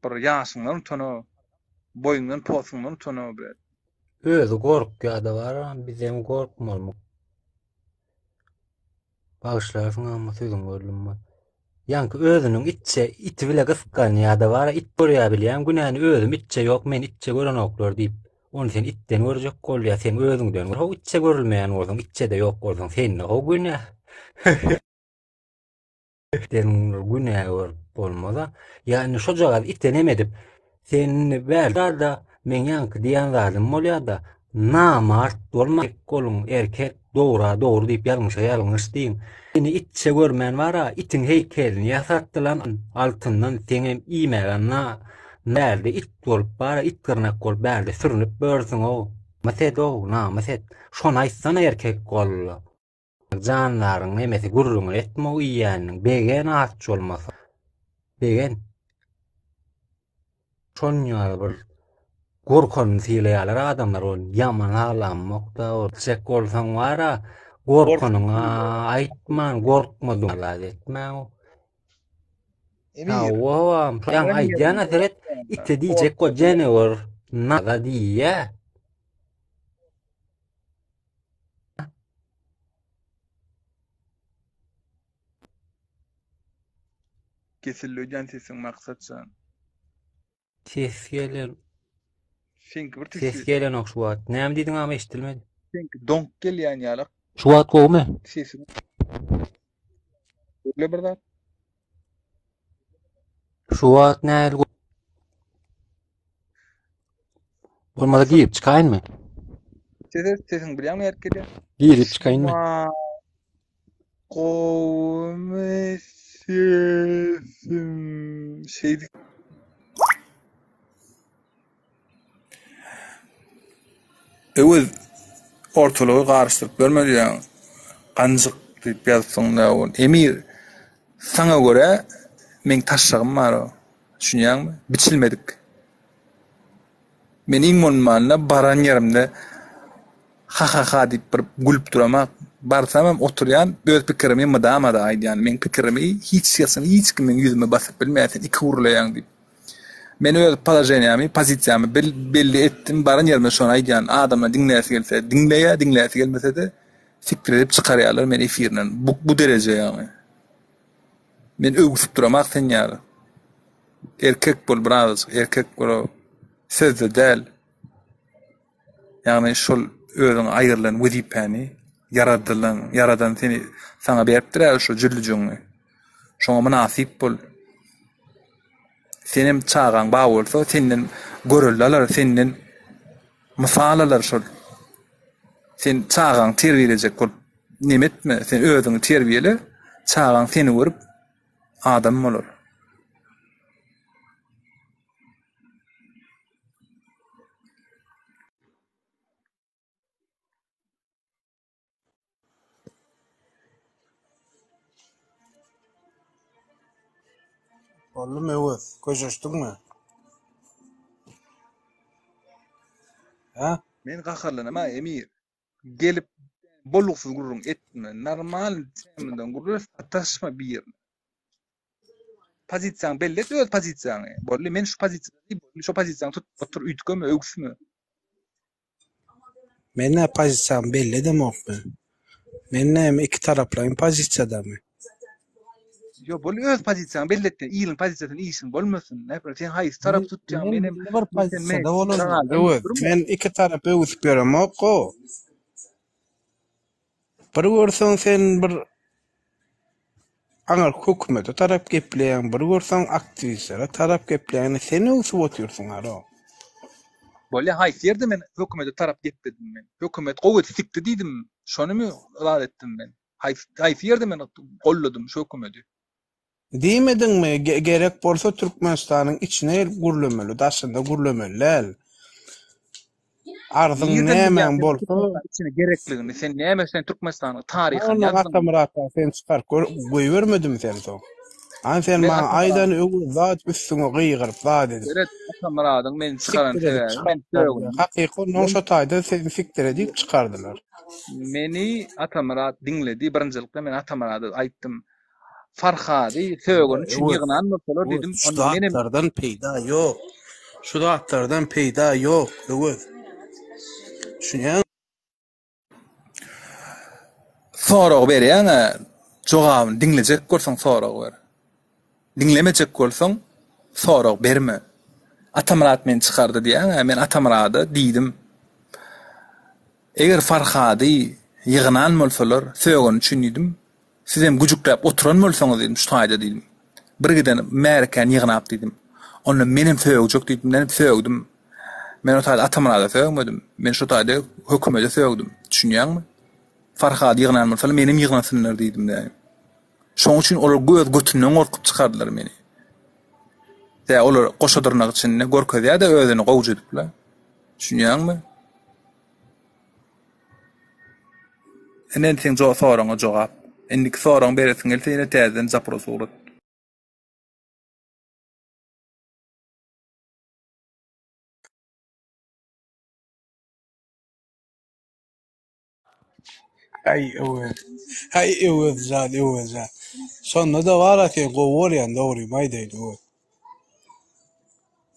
Bir ýaşyňdan utana, boýuňdan posuňdan utana bre. Özi gorkýada bar bizem gorkmalymyk. Bagyşlarsyň amma sözüňi böldüm. Ýaňky özüniň itçe iti bile gysganýada bar it görýä bilýän günäni özüm itçe ýok men itçe görenoklar diýip. Ony sen itden görjek bolýa, seň özüňden gör. How itçe görülmeýän bolsaň, itçede ýok bolsaň, sende how günä. Itden günä görüp bolmaz-a. Ýa indi şojagaz ite neme edip, sen indi bärde meň ýaňky diýen zadym bolýa-da, namart bolma, boluň, erkek, dogra dogry diýip ýalňyşa ýalňyş diýiň. Seni itçe görmän bar-a, itiň heýkelini ýasatdylan altyndan seňem iýmäge na bärde it bolup bar-a, it gyrnak bolup bärde sürünip börsüň-ow. Namys et-ow, namys et. Şony aýtsana erkek bol. Jandaryň nemesi gürrüňini etme o iýýäniniň. Begen aç bolmasa. Begen. Şon ýaly bir gorkanyny sylaýarlar adamlar ol ýaman halamok-da ol. Çek bolsaň bar-a gorkanyňa aýtman gorkmadyň zat etmäň. Emir. Hawa, ýaňy aýdýan-a seret ite diýjek bol jenewar naza diýýä. Kesildi öýdýän sesiň Maksatjan. Ses gelen. Seňki bir Ses gelenok şu wagt. Näme diýdiň agam eşidilmedi. Seňki doňk gelýän ýalak. Şu wagt gowumy? Sesiň. Öyle bir zat. Şu wagt nähili Bolmasa girip çykaýynmy? Sesi sesiň bilýäňmi nädip gelýär? Girip çykaýynmy? Gowumy sesim şeýdip Öwez ortalygy garyşdyryp ýörme diýýäň. Ganjyk diýip ýazypsyň da ol. Emir saňa görä meň taşşagym bar-ow. Düşünýäňmi? Biçilmedik. Men iň bolmanda baran ýerimde ha-ha-ha diýip bir gülüp duramak. Barsamam oturýan, öz pikirimi mydama-da aýdýan. Meň pikirimi hiç haçan hiç kim meň ýüzüme basyp bilmeýär, sen ikiugurlaýaň diýip. Men öz položeniýamy, pozisiýamy belli etdim, baran ýerimde şony aýdýan. Adamlar diňläsi gelse diňleýär, diňläsi gelmese-de sikdir edip çykarýarlar meni efirinden. Bu bu dereje ýagny. Men öwsüp duramak sen ýaly. Erkek bol birazajyk erkek bol sözde däl. Ýagny şol özüňe aýrylan wezipäni ýaradylan ýaradan seni saňa beripdir-ä şo jüllüjigiňi. Şoňa mynasyp bol. Senem çagaň bar bolsa senden görelde alar, senden mysal alar şol. Sen çagaňy terbiýelejek bolup neme etme, sen özüňi terbiýele, çagaň seni görüp adam bolar. Boldumy Öwez? Köşeşdiňmi? Hä? Men gaharlanama Emir. Gelip bolugsyz gürrüň etme. Normal temadan gürrüň sataşma birine. Pozisiýaňy belli et öz pozisiýaňy. Boldy men şu pozisiýada diý boldy şo pozisiýaňy tut otur üýtgeme öwüsme. Men nä pozisiýamy belli edemokmy? Men näme ikitaraplaýyn pozisiýadamy? Ýok boldy öz pozisiýaňy belli et iliň pozisiýasyny işiň bolmasyn. Näpre sen haýsy tarapy tutýaň Men menem belli bir pozisiýada bolan Öwez. Men iki tarap öwüsip ýöremok-ow. Bir görseň sen bir aňyrky hökümete tarap gepleýäň, bir görseň aktiwistlere tarap gepleýäň, indi sen öwsüp otyrsyň aro. Bolýa haýsy ýerde men hökümete tarap gepledim men? Hökümet gowy sikdi diýdim, şonymy yglan etdim men? Haýsy haýsy ýerde men golladym şu hökümeti? Diýmediňmi, gerek bolsa Türkmenistanyň içine gelip gürlemeli, daşynda gürlemeli däl. Arzyň Nirden bilýäň nämäň sen bolsa, Türkmenistan içine gerekligini? Sen näme sen Türkmenistanyň taryhyny Ondan ýazdyňmy? Atamyrat aga seni çykaryp gör, goýbermedimi sen soň? Hany sen Men maňa Atamyrat aýdan öwez zat üstüňe gygyryp zat edip. Seret Atamyradyň meni çykaran Sikdir edip sebäbi men çykardylar. sögündim. Hakyky ondan Men şo taýda seni sikdir edip çykardylar. Meni Atamyrat diňledi. Birinjilikde men Atamyrada aýtdym. Farhady sögeni üçin Öwez, ýygnan bolsalar Öwez, diýdim, şu onda menem zatlardan peýda ýok. Şu zatlardan peýda ýok, Öwez. Düşünýäňmi? Sorag berýäň-ä, jogabyny diňlejek bolsaň sorag ber. Diňlemejek bolsaň sorag berme. Atamyrat meni çykardy diýýäň-ä, men Atamyrada diýdim. Eger Farhady ýygnan bolsalar, sögeni üçin diýdim, sizem güjükläp oturan bolsaňyz diýdim, şu taýda diýdim. Birgiden märekäni ýygnap diýdim. Onda menem sögjek diýdim, menem sögdüm. Men o taýda Atamyrada sögmedim. Men şu taýda hökümede sögdüm. Düşünýäňmi? Farhady ýygnan bolsalar, menem ýygnasynlar diýdim däýim. Şoň üçin olar öz götünden gorkup çykardylar meni. Tä olar goşa dyrnak içinde görkezýär-de özüni gowja edip-le. Düşünýäňmi? Ine indi seň soragyňa jogap. Indiki soragyňy beresiň gelse ýene täzeden zapros ugrat. Aý Öwez. Aý Öwezjan, Öwezjan. Şonda-da bar-a sen gowy görýän dogrymy aýdaýyn Öwez.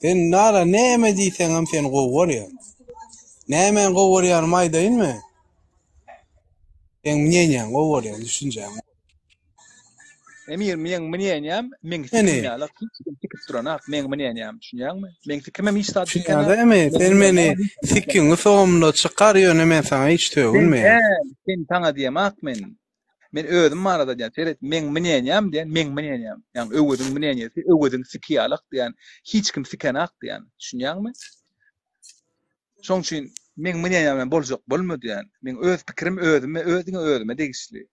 Sen nara näme diýseňem seni gowy görýän. Nämäni gowy görýänimi aýdaýynmy? Seň mneniýaňy gowy görýän, düşünjäňi. Emir, meň mneniýam, meň sikim ýalak, hiç kim sikip duranak, meň mneniýam, düşünýäňmi? Meň sikimem hiç zat dikenak. Düşünýäňmi? Sen meni sikiňi sogumda çykar, ýöne men saňa hiç sögünmeýän. Sen däl, sen saňa diýemak men. Men özüm barada diýýän, seret, meň mneniýam diýen, meň mneniýam. Ýagny Öweziň mneniýasy, Öweziň siki ýalak diýen, hiç kim sikenak diýen, düşünýäňmi? Şoň üçin meň mneniýam bilen boljak bolma diýen. Meň öz pikirim özüme, öz diňe özüme degişli.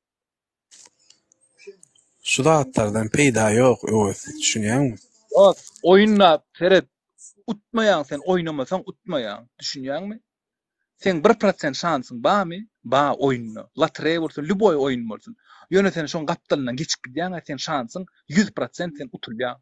Şu zatlardan peýda ýok Öwez, düşünýäňmi? Ýok, oýunda seret, utmaýaň sen oýnamasaň utmaýaň, düşünýäňmi? Seň bir prosent şansyň barmy? Bar oýunda. Lotereýa bolsun, lýuboý oýun bolsun. Ýöne sen şoň gapdalyndan geçip gidýäň-ä, seň şansyň 100% sen utulýaň.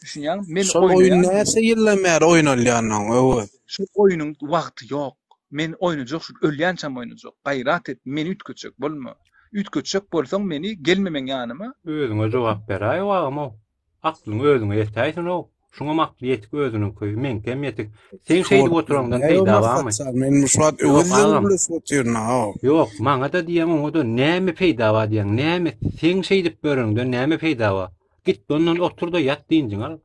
Düşünýäňmi? Men Şol oýun näçe ýyldan bäri oýnalýan oň, Öwez? Şol oýnuň wagty ýok. Men oýnajak şul ölýänçäm oýnajak. Gaýrat et, meni üýtgetjek bolma. Üýtgetjek bolsaň meni gelme meň ýanyma. Özüňe jogap beräý agam-ow. Aklyň özüňe ýetäýsin-ow. Şuňam akly ýetik özüniňki, meňkem ýetik. Seň şeýdip oturaňdan peýda barmy? Men şu wagt Öwez bilen gürleşip otyryn-ow. Ýok, maňa-da diýýäň, oňa-da näme peýda bar diýýäň, näme? Seň şeýdip ýöreniňden näme peýda bar? Git ondan otur-da ýat dynjyňy al.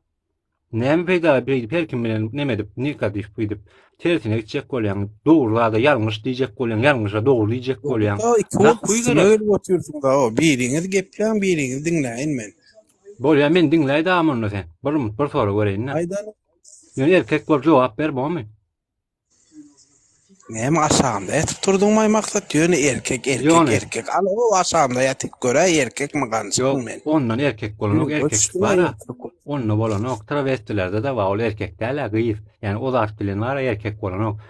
Näme peýda beýdip her kim bilen neme edip, negatiw gidip, tersine gitjek bolýaň, dogry zada ýalňyş diýjek bolýaň, ýalňyşa dogry diýjek bolýaň. Nahuý gerek? Gelip otyrsyňyz-a, biriňiz gepläň, biriňizi diňläýin men. Bolýa, meni diňläý dagam onda sen. Bir bir sorag bereýin-dä. Aýdaly. Ýöne erkek bolup jogap ber, bormy? Näme aşagynda ýatyp turduňmaý Maksat ýöne erkek erkek erkek al o aşagynda ýatyp göräý erkekmi ganjykmy men. Ýok ondan erkek bolanok erkeklik bara onda bolanok trawestilerde-de bar ol erkek däl-ä gyz ýani o zat bilen bara erkek bolanok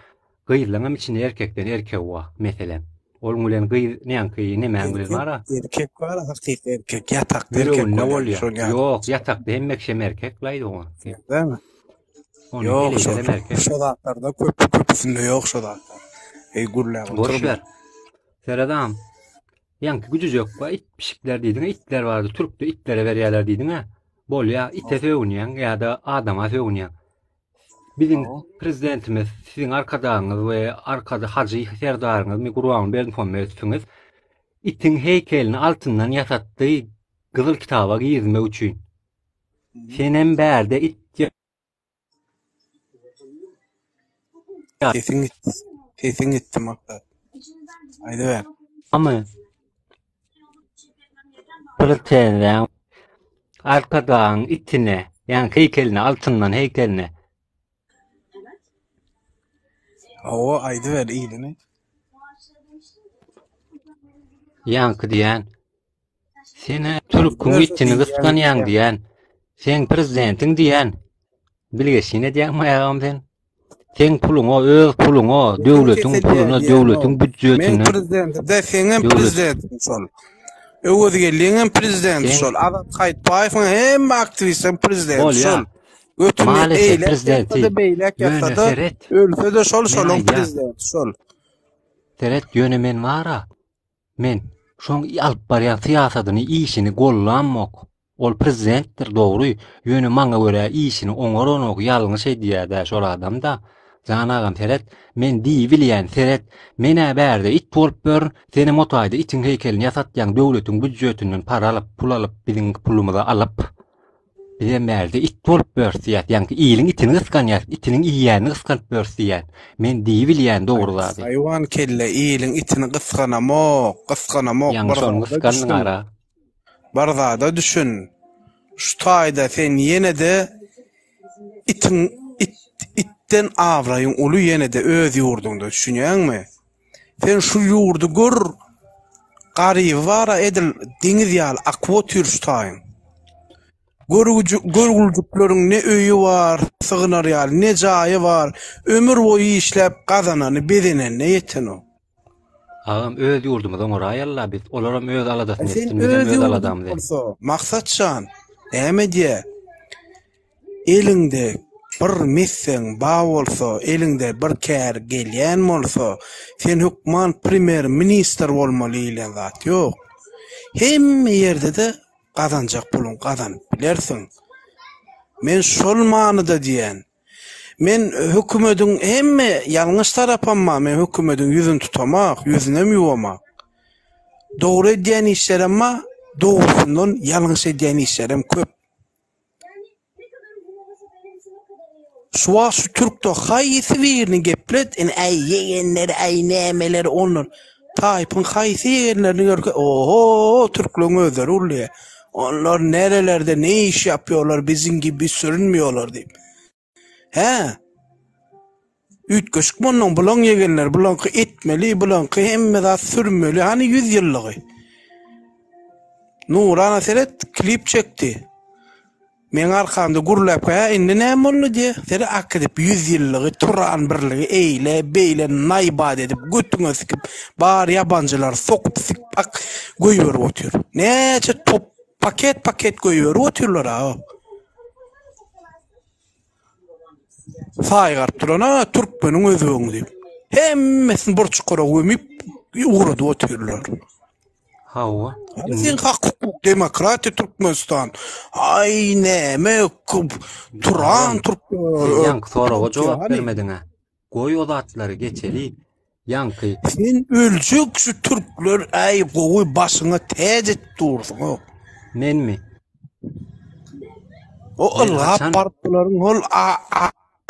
gyzlaňam içinde erkekden erkegi bar meselem onuň bilen gyz näňki nemäň bilen bara erkek bar hakyky erkek ýatakda erkek bolýar ýok ýatakda hemme kişem erkek laý oňa. Dämi? Ýok şo şo zatlarda köp köpüsinde ýok şo zatlar. Eý gürläp oturma. Boş ber. Seret agam. Ýaňky güjüjek we it pişikler diýdiň, itler bardy, türkde itlere berýärler diýdiň-ä. Bolýa, ite sögünýäň ýa-da adama sögünýäň. Biziň prezidentimiz, siziň arkadagyňyz we arkada Hajy Serdaryňyz Gurbanguly Berdimuhamedowyňyz itiň heýkelini altyndan ýasatdy Gyzyl kitaba girizmek üçin. Senem bärde it Sesiň gitdi. Sesiň gitdi Maksat. Aýdyber. Amy. Prezidentiň Arkadagyň itine, ýagny heýkeline, altyndan heýkeline. Hawa, aýdyber yzyny. Ýaňky diýen Sen-ä türküň itini gysganýaň diýen. Seň prezidentiň diýen. Bilgeşin edýäňmi agam sen? Seň puluňa, öz puluňa, döwletiň puluna, döwletiň býudjetine. Meň prezidentim de, seňem prezidentiň şol. Öwezgeldiňem prezidenti şol. Azat Haýytbaýewiň hemme aktiwistleriň prezidenti şol. Götüni eýläk ýatsa-da, beýläk ýatsa-da, ölse-de şol, şolaň prezidenti şol. Seret, ýöne men bar-a, Men şoň alyp barýan syýasadyny, işini gollamok. Ol prezidentdir, dogry, ýöne maňa görä işini oňaranok, ýalňyş edýär-dä şol adam-da. Jan agam seret, men diýibilýän, seret, men-ä bärde it bolup ýörün, senem o taýda itiň heýkelini ýasatýaň döwletiň býudjetinden para alyp, pul alyp, biziň pulumyza alyp. Bizem bärde it bolup ýörüs diýýäs. Ýaňky iliň itini gysganýas, itiniň iýýänini gysganyp ýörüs diýýän. Men diýibilýän dogry zady. Haýwan kelle iliň itini gysganamok, gysganamok Ýaňy bir şony zada gysgandyň düşün. ara. Bir zada düşün. Şu taýda sen ýene-de itiň it itden abraýyň uly ýene-de öz ýurduňda düşünýäňmi? Sen şu ýurdy gör garyby bara edil deňiz ýaly akyp otyr şu taýyň. Görgüji görgüljükleriň ne öýi bar sygynar ýaly ne jaýy bar ömür boýy işläp gazanany bezenenine ýetenok. Agam öz ýurdumyzy oňaraýalyla biz olaram öz aladasyny Sen etsin bizem öz öz ýurduň aladamyzy. bolsa Maksatjan näme edýä? Eliňde bir messeň ba bolsa, eliňde bir kär gelýän bolsa, sen hökman primer ministr bolmaly diýlen zat ýok. Hemme ýerde-de gazanjak puluňy gazanyp bilersiň. Men şol manyda diýýän. Men hökümediň hemme ýalňyş tarapam bar, men hökümediň ýüzüni tutamak, ýüzünem ýuwamak. Dogry edýän işlerem bar, dogrusyndan ýalňyş edýän işlerem köp. Şu wagt şu türkde haýsy birini geplet, indi äý ýegenler, äý nämeler onlar. Taýpyň haýsy ýegenlerini görke, oho, türkleriň özleri urulýar. Onlar nerelerde ne iş ýapýarlar, biziň gibi sürünmiýorlar diýip. Hä? Üýtgeşik mundan bulaň ýegenler, bulaňky etmeli, bulaňky hemme zat sürmeli. Hany 100 ýyllygy. Nurana seret, klip çekdi. Meň arkamda gürläp, hä indi näme boldy diýe. Seret akydyp 100 ýyllygy Turan birligi eýle, beýle naýbat edip, götüňe sikip, bar ýabanjylary sokup sikip ak goýberip otyr. Näçe top paket-paket goýberip otyrlar-a. Saýgaryp duran-a türkmeniň özbegiň diýip. Hemmesini bir çukura gömüp ugradyp otyrlar. Hawa. Hany sen hak hukuk demokratiýa Türkmenistan. Aý näme Turan Türk. Sen ýaňky soraga jogap bermediň-ä. Goý o zatlary geçeli. Ýaňky. Sen öljek şu türkler äý gowy başyňa täç edip dursuň. Menmi? O ylgap baryp bularyň hol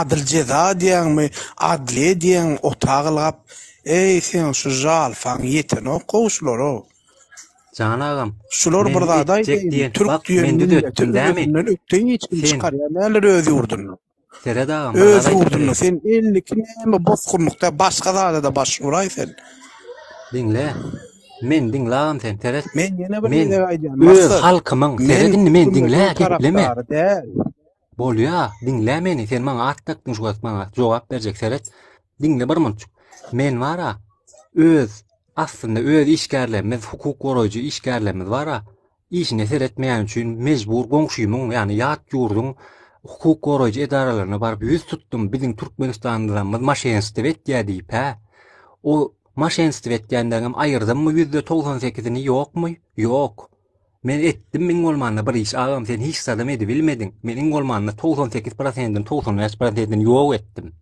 adyl jeza diýäňmi, adliýe diýäňmi otag ylgap eý seň şu žalfaň ýetenok gowy şulara. Jan agam. Şular bir zat aýdaýyn türk diýen milleti özünden ökde hiç kim çykarýan däldir öz ýurdundan. Seret agam, bir Öz zat aýdyp ýurdunda sen 52 näme bosgunlykda başga zada-da baş uraý sen. Diňle. Men diňle agam sen seret. Men ýene bir Men gezek aýdýan, öz Maksat, halkymyň seret indi men diňle gepleme. däl. Bolýa, diňle meni. Sen maňa at dakdyň şu wagt maňa jogap berjek seret. Diňle bir munçuk. Men bara öz aslynda öz işgärlerimiz, hukuk goraýjy işgärlerimiz bara. Işine seretmeýäni üçin mejbur goňşymyň, ýagny ýat ýurduň hukuk goraýjy edaralaryna baryp ýüz tutdum, biziň türkmenistanlylarymyz maşenstw etýär diýip, hä? O maşenstw etýänleriňem aýyrdymmy ýüzde 98-ini ýokmy? Ýok. Men etdim iň bolmanda bir iş agam sen hiç zadam edibilmediň. Men iň bolmanda 98 prosentini 95 prosentini ýok etdim.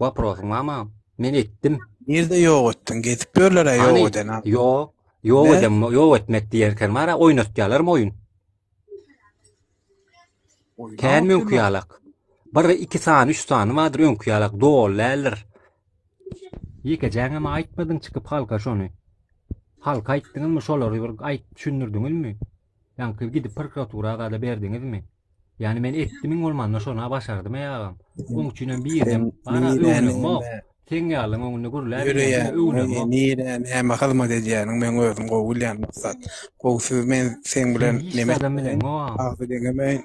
Waprosyň barmy agam? Men etdim. Nirde ýok etdiň? Gezip ýörler-ä ýok Hany, eden a. ýok. Ýok Ne? eden, ýok etmek diýerken bar-a, oýnatýarlarmy oýun? Oýnap Kän öňki otyrlar. ýalak. Bir, iki sany, üç sany bardyr öňki ýalak, doly däldir. Ýekejäňem aýtmadyň çykyp halka şony. Halka aýtdyňyzmy şolary bir aýt düşündirdiňizmi? Ýaňky gidip prokuratura zada berdiňizmi? Ýani men etdim iň bolmanda şona başardym eý agam. Oň üçinem birinem bara öwnemok. Seň ýalyň öňünde gürläp Ýöreýän, öwnemok. Nirä näme hyzmat edýäniň men özüm gowy bilýän Maksat. Gowsy men seň bilen neme etmeýin, agzy deňemeýin.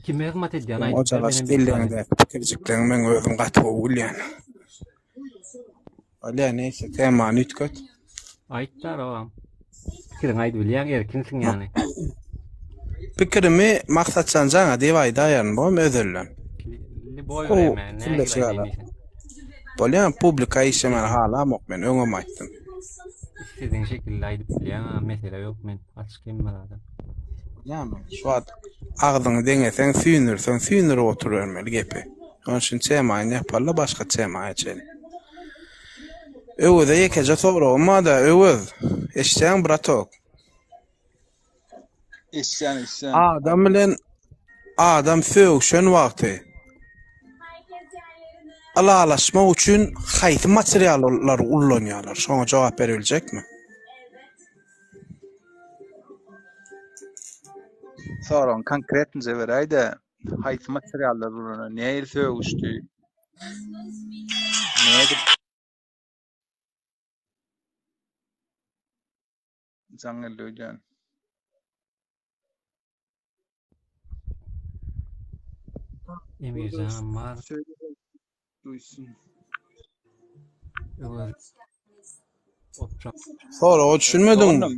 Kime hyzmat edýän aýdyp ber menem Elleňdäki pikirjikleňi men özüm gaty gowy bilýän. Bolýa neýse temany üýtget. Aýt daragam. Pikiriňi aýdybilýäň erkinsiň ýany. Pikirimi Maksatjan jaňa diýip aýdaýaryn bom özelden. Liboý vremä nähili aýdaýyn diýseň. Bolýa publika işlemeni halamok men öňem aýtdym. Istediň şekilde aýdyp bilýäň a mesele ýok men açyk hemme zada. Bolýamy şu wagt agzyňy deňeseň süýnürseň süýnürip oturybermeli gepi. Şonuň üçin temany ýapaly başga tema geçeli. Öweze ýekeje soragym bar-da, Öwez, eşitýäňmi bratok? Eşitýän, eşitýän. Adam bilen. Adam sögüşen wagty ylalaşmak üçin haýsy materiallary ullanýarlar? Şoňa jogap berebiljekmi? Soragyň konkretnije beräýdä. Haýsy materiallar ulanylar? Nähili sögüşdi? Nädip? Jaň geldi öýdýän. Emirjan bar. Duýsun. Öwez. Oturan. Soraga düşünmediňmi? Doganam,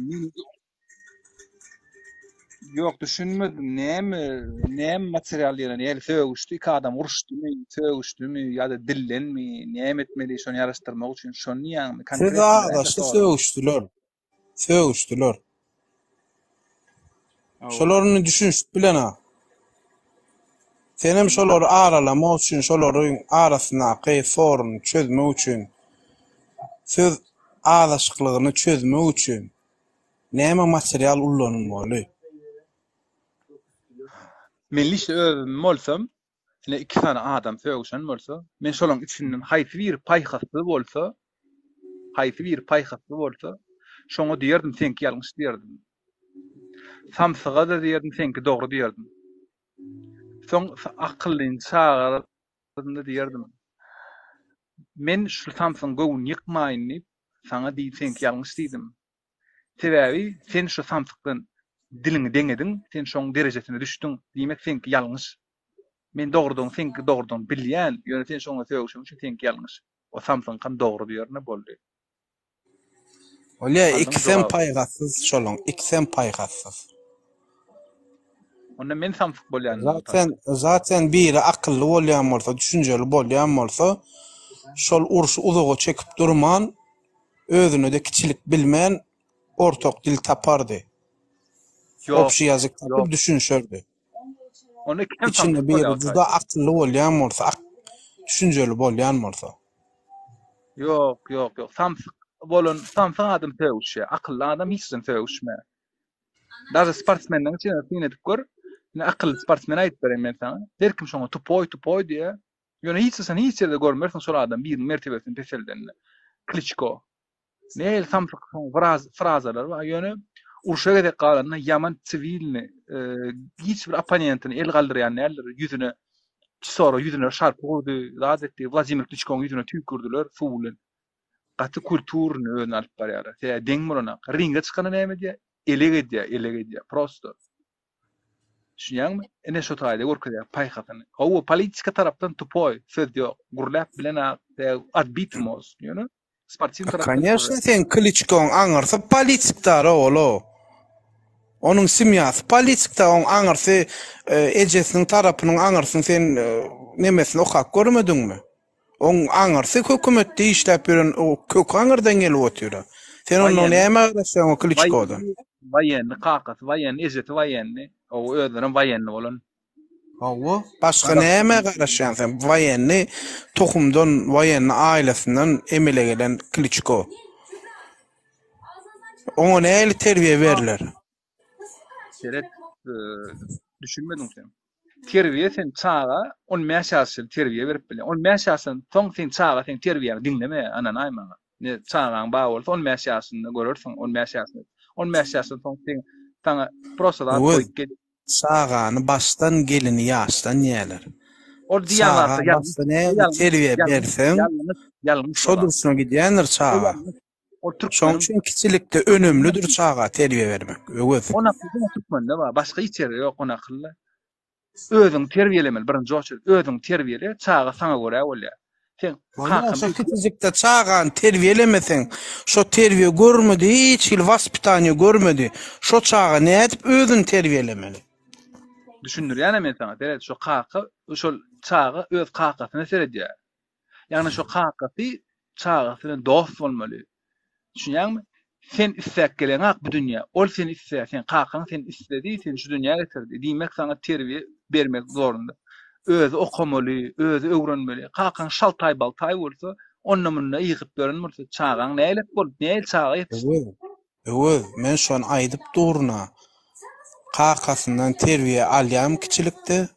Ýok, düşünmedim. Näme, näme material diýen, näme sögüşdi, iki adam uruşdymy, sögüşdimi ýa-da dillenmi, näme etmeli şony ýaraşdyrmak üçin, şony diýýäňmi? Söz Konkretno beräýdä azaşdy, soragy. sögüşdiler. Sögüşdiler. Hawa. Şolar indi düşünişip bilen-a. Senem şolary aralamak üçin, şolaryň arasyndaky soruny çözmek üçin, söz azaşyklygyny çözmek üçin näme material ullanylmaly? Men lişde özüm bolsam, ine iki sany adam sögüşen bolsa, men şolaň içinden haýsy biri paýhasly bolsa, haýsy biri paýhasly bolsa, şoňa diýerdim seňki ýalňyş diýerdim. Samsyga-da diýerdim seňki dogry diýerdim. Soň akyllyny çagyrardym-da diýerdim. Men şu samsygyň göwnüni ýykmaýyn diýip, saňa diý seňki ýalňyş diýdim. Sebäbi sen şu samsykdan diliňi deňediň, sen şoň derejesine düşdüň, diýmek seňki ýalňyş. Men dogrudygyny seňki dogrudygyny bilýän, ýöne sen şoňa sögüşeň üçin seňki ýalňyş. O samsygyňkam dogry diýerine boldy. Bolýa Aldyňmy ikisem jogaby? paýhassyz şolaň ikisem paýhassyz. Onda men samsyk bolýan indi bu Zaten taýda. zaten biri akylly bolýan bolsa, düşünjeli bolýan bolsa, şol urşy uzaga çekip durman, özüne-de kiçilik bilmän ortak dil tapardy. Ýok, Obşi ýazyk tapyp ýok. düşünişerdi. Onda ikisem Içinde samsyk biri bolýar o juda taýda. akylly bolýan bolsa, ak düşünjeli bolýan bolsa. Ýok, ýok, ýok. Samsyk bolan, samsyk adam sögüşýär. Akylly adam hiç haçan sögüşmeýär. Daže sportsmenleriň içinde syn edip gör. Ine akylly sportsmeni aýdyp bereýin men saňa. Her kim şoňa tupoý, tupoý diýýär. Ýöne hiç haçan hiç ýerde görmersiň şol adam biriniň mertebesini peseldenini. Kliçko. Nähili samsyk fraz, frazalar bar. Ýöne urşa gezek galanda ýaman siwilni, e, hiç bir opponentini el galdyrýan däldir. Ýüzüne Çisora ýüzüne şarpyk urdy, zat etdi. Wladimir Kliçkonyň ýüzüne tüýkürdiler suw bilen. Gaty kulturny özüni alyp barýarlar. Sebäbi deň bolanak. Ringe çykanda näme edýär? Elek edýär, elek edýär. Prosto. Düşünýäňmi? Ine şo taýda görkezýär paýhasyny. Hawa, politika tarapdan tupoý, söz ýok. Gürläp bilen-ak, odbit mozg, ýöne sportiw A tarapdan konýeşno seň Kliçkoň aňyrsy politikdara ol-o. Onuň semýasy politikda, oň aňyrsy ejesiniň tarapynyň aňyrsyny sen nemesini okap görmediňmi? Oň aňyrsy hökümetde işläp ýören o köki aňyrdan gelip otyra. Sen ondan Waýenni, nämä garaşýaň o Kliçkodan? waýenni, waýenni kakasy waýenni, ejesi waýenni. O özlerem waýenni bolan. Hawa, başga nämä garaşýaň sen? Waýenni tohumdan, waýenni aýlasyndan emele gelen Kliçko. Oňa nähili terbiýe berler? Seret, düşünmediň sen. Terbiýe sen çaga 15 ýaşly terbiýe berip bilýär. 15 ýaşdan soň sen çaga seň terbiýäňi diňlemeýär, ynanaý maňa. Ne çagaň bar bolsa 15 ýaşynda görersiň, 15 ýaşynda. 15 ýaşdan soň sen saňa prosta zat Öwez, goýup gel. çagany başdan, gelini ýaşdan diýerler. Ol diýýän Çaga zatlar ýalňyş, başda nähili ýalňyş, terbiýe ýalňyş, berseň, ýalňyş, ýalňyş şo o zat. durşuna gidýändir O çaga. ýalňyş. Ol Şoň türkmeniň üçin kiçilikde önümlidir çaga terbiýe bermek, Öwez. On akyl diňe türkmende bar, başga hiç ýerde ýok on akylly. Özüňi terbiýelemeli birinji oçerit. Özüňi terbiýele, çaga saňa görä bolýar. Sen Bolýar, kakam şo kiçijikde çagany terbiýelemeseň, şo terbiýe görmedi, hiç hili waspitaniýa görmedi, şo çaga nädip özüni terbiýelemeli? Düşündirýänem men saňa, seret, şo kaka, şol çaga öz kakasyna seredýär. Ýagny şo kakasy çagasy bilen dost bolmaly. Düşünýäňmi? Sen isläp geleňak bu dünýä. Ol seni isleýär. Seň kakaň seni isledi, seni şu dünýä getirdi. Diýmek saňa terbiýe bermek zorunda. Özi okamaly, özi öwrenmeli. Kakaň şaltaý-baltaý bolsa, onda-munda ýykyp ýören bolsa, çagaň nälet bolup, nähili çaga ýetişsin? Öwez, Öwez, men şony aýdyp durun-a. Kakasyndan terbiýe alýarmy kiçilikde?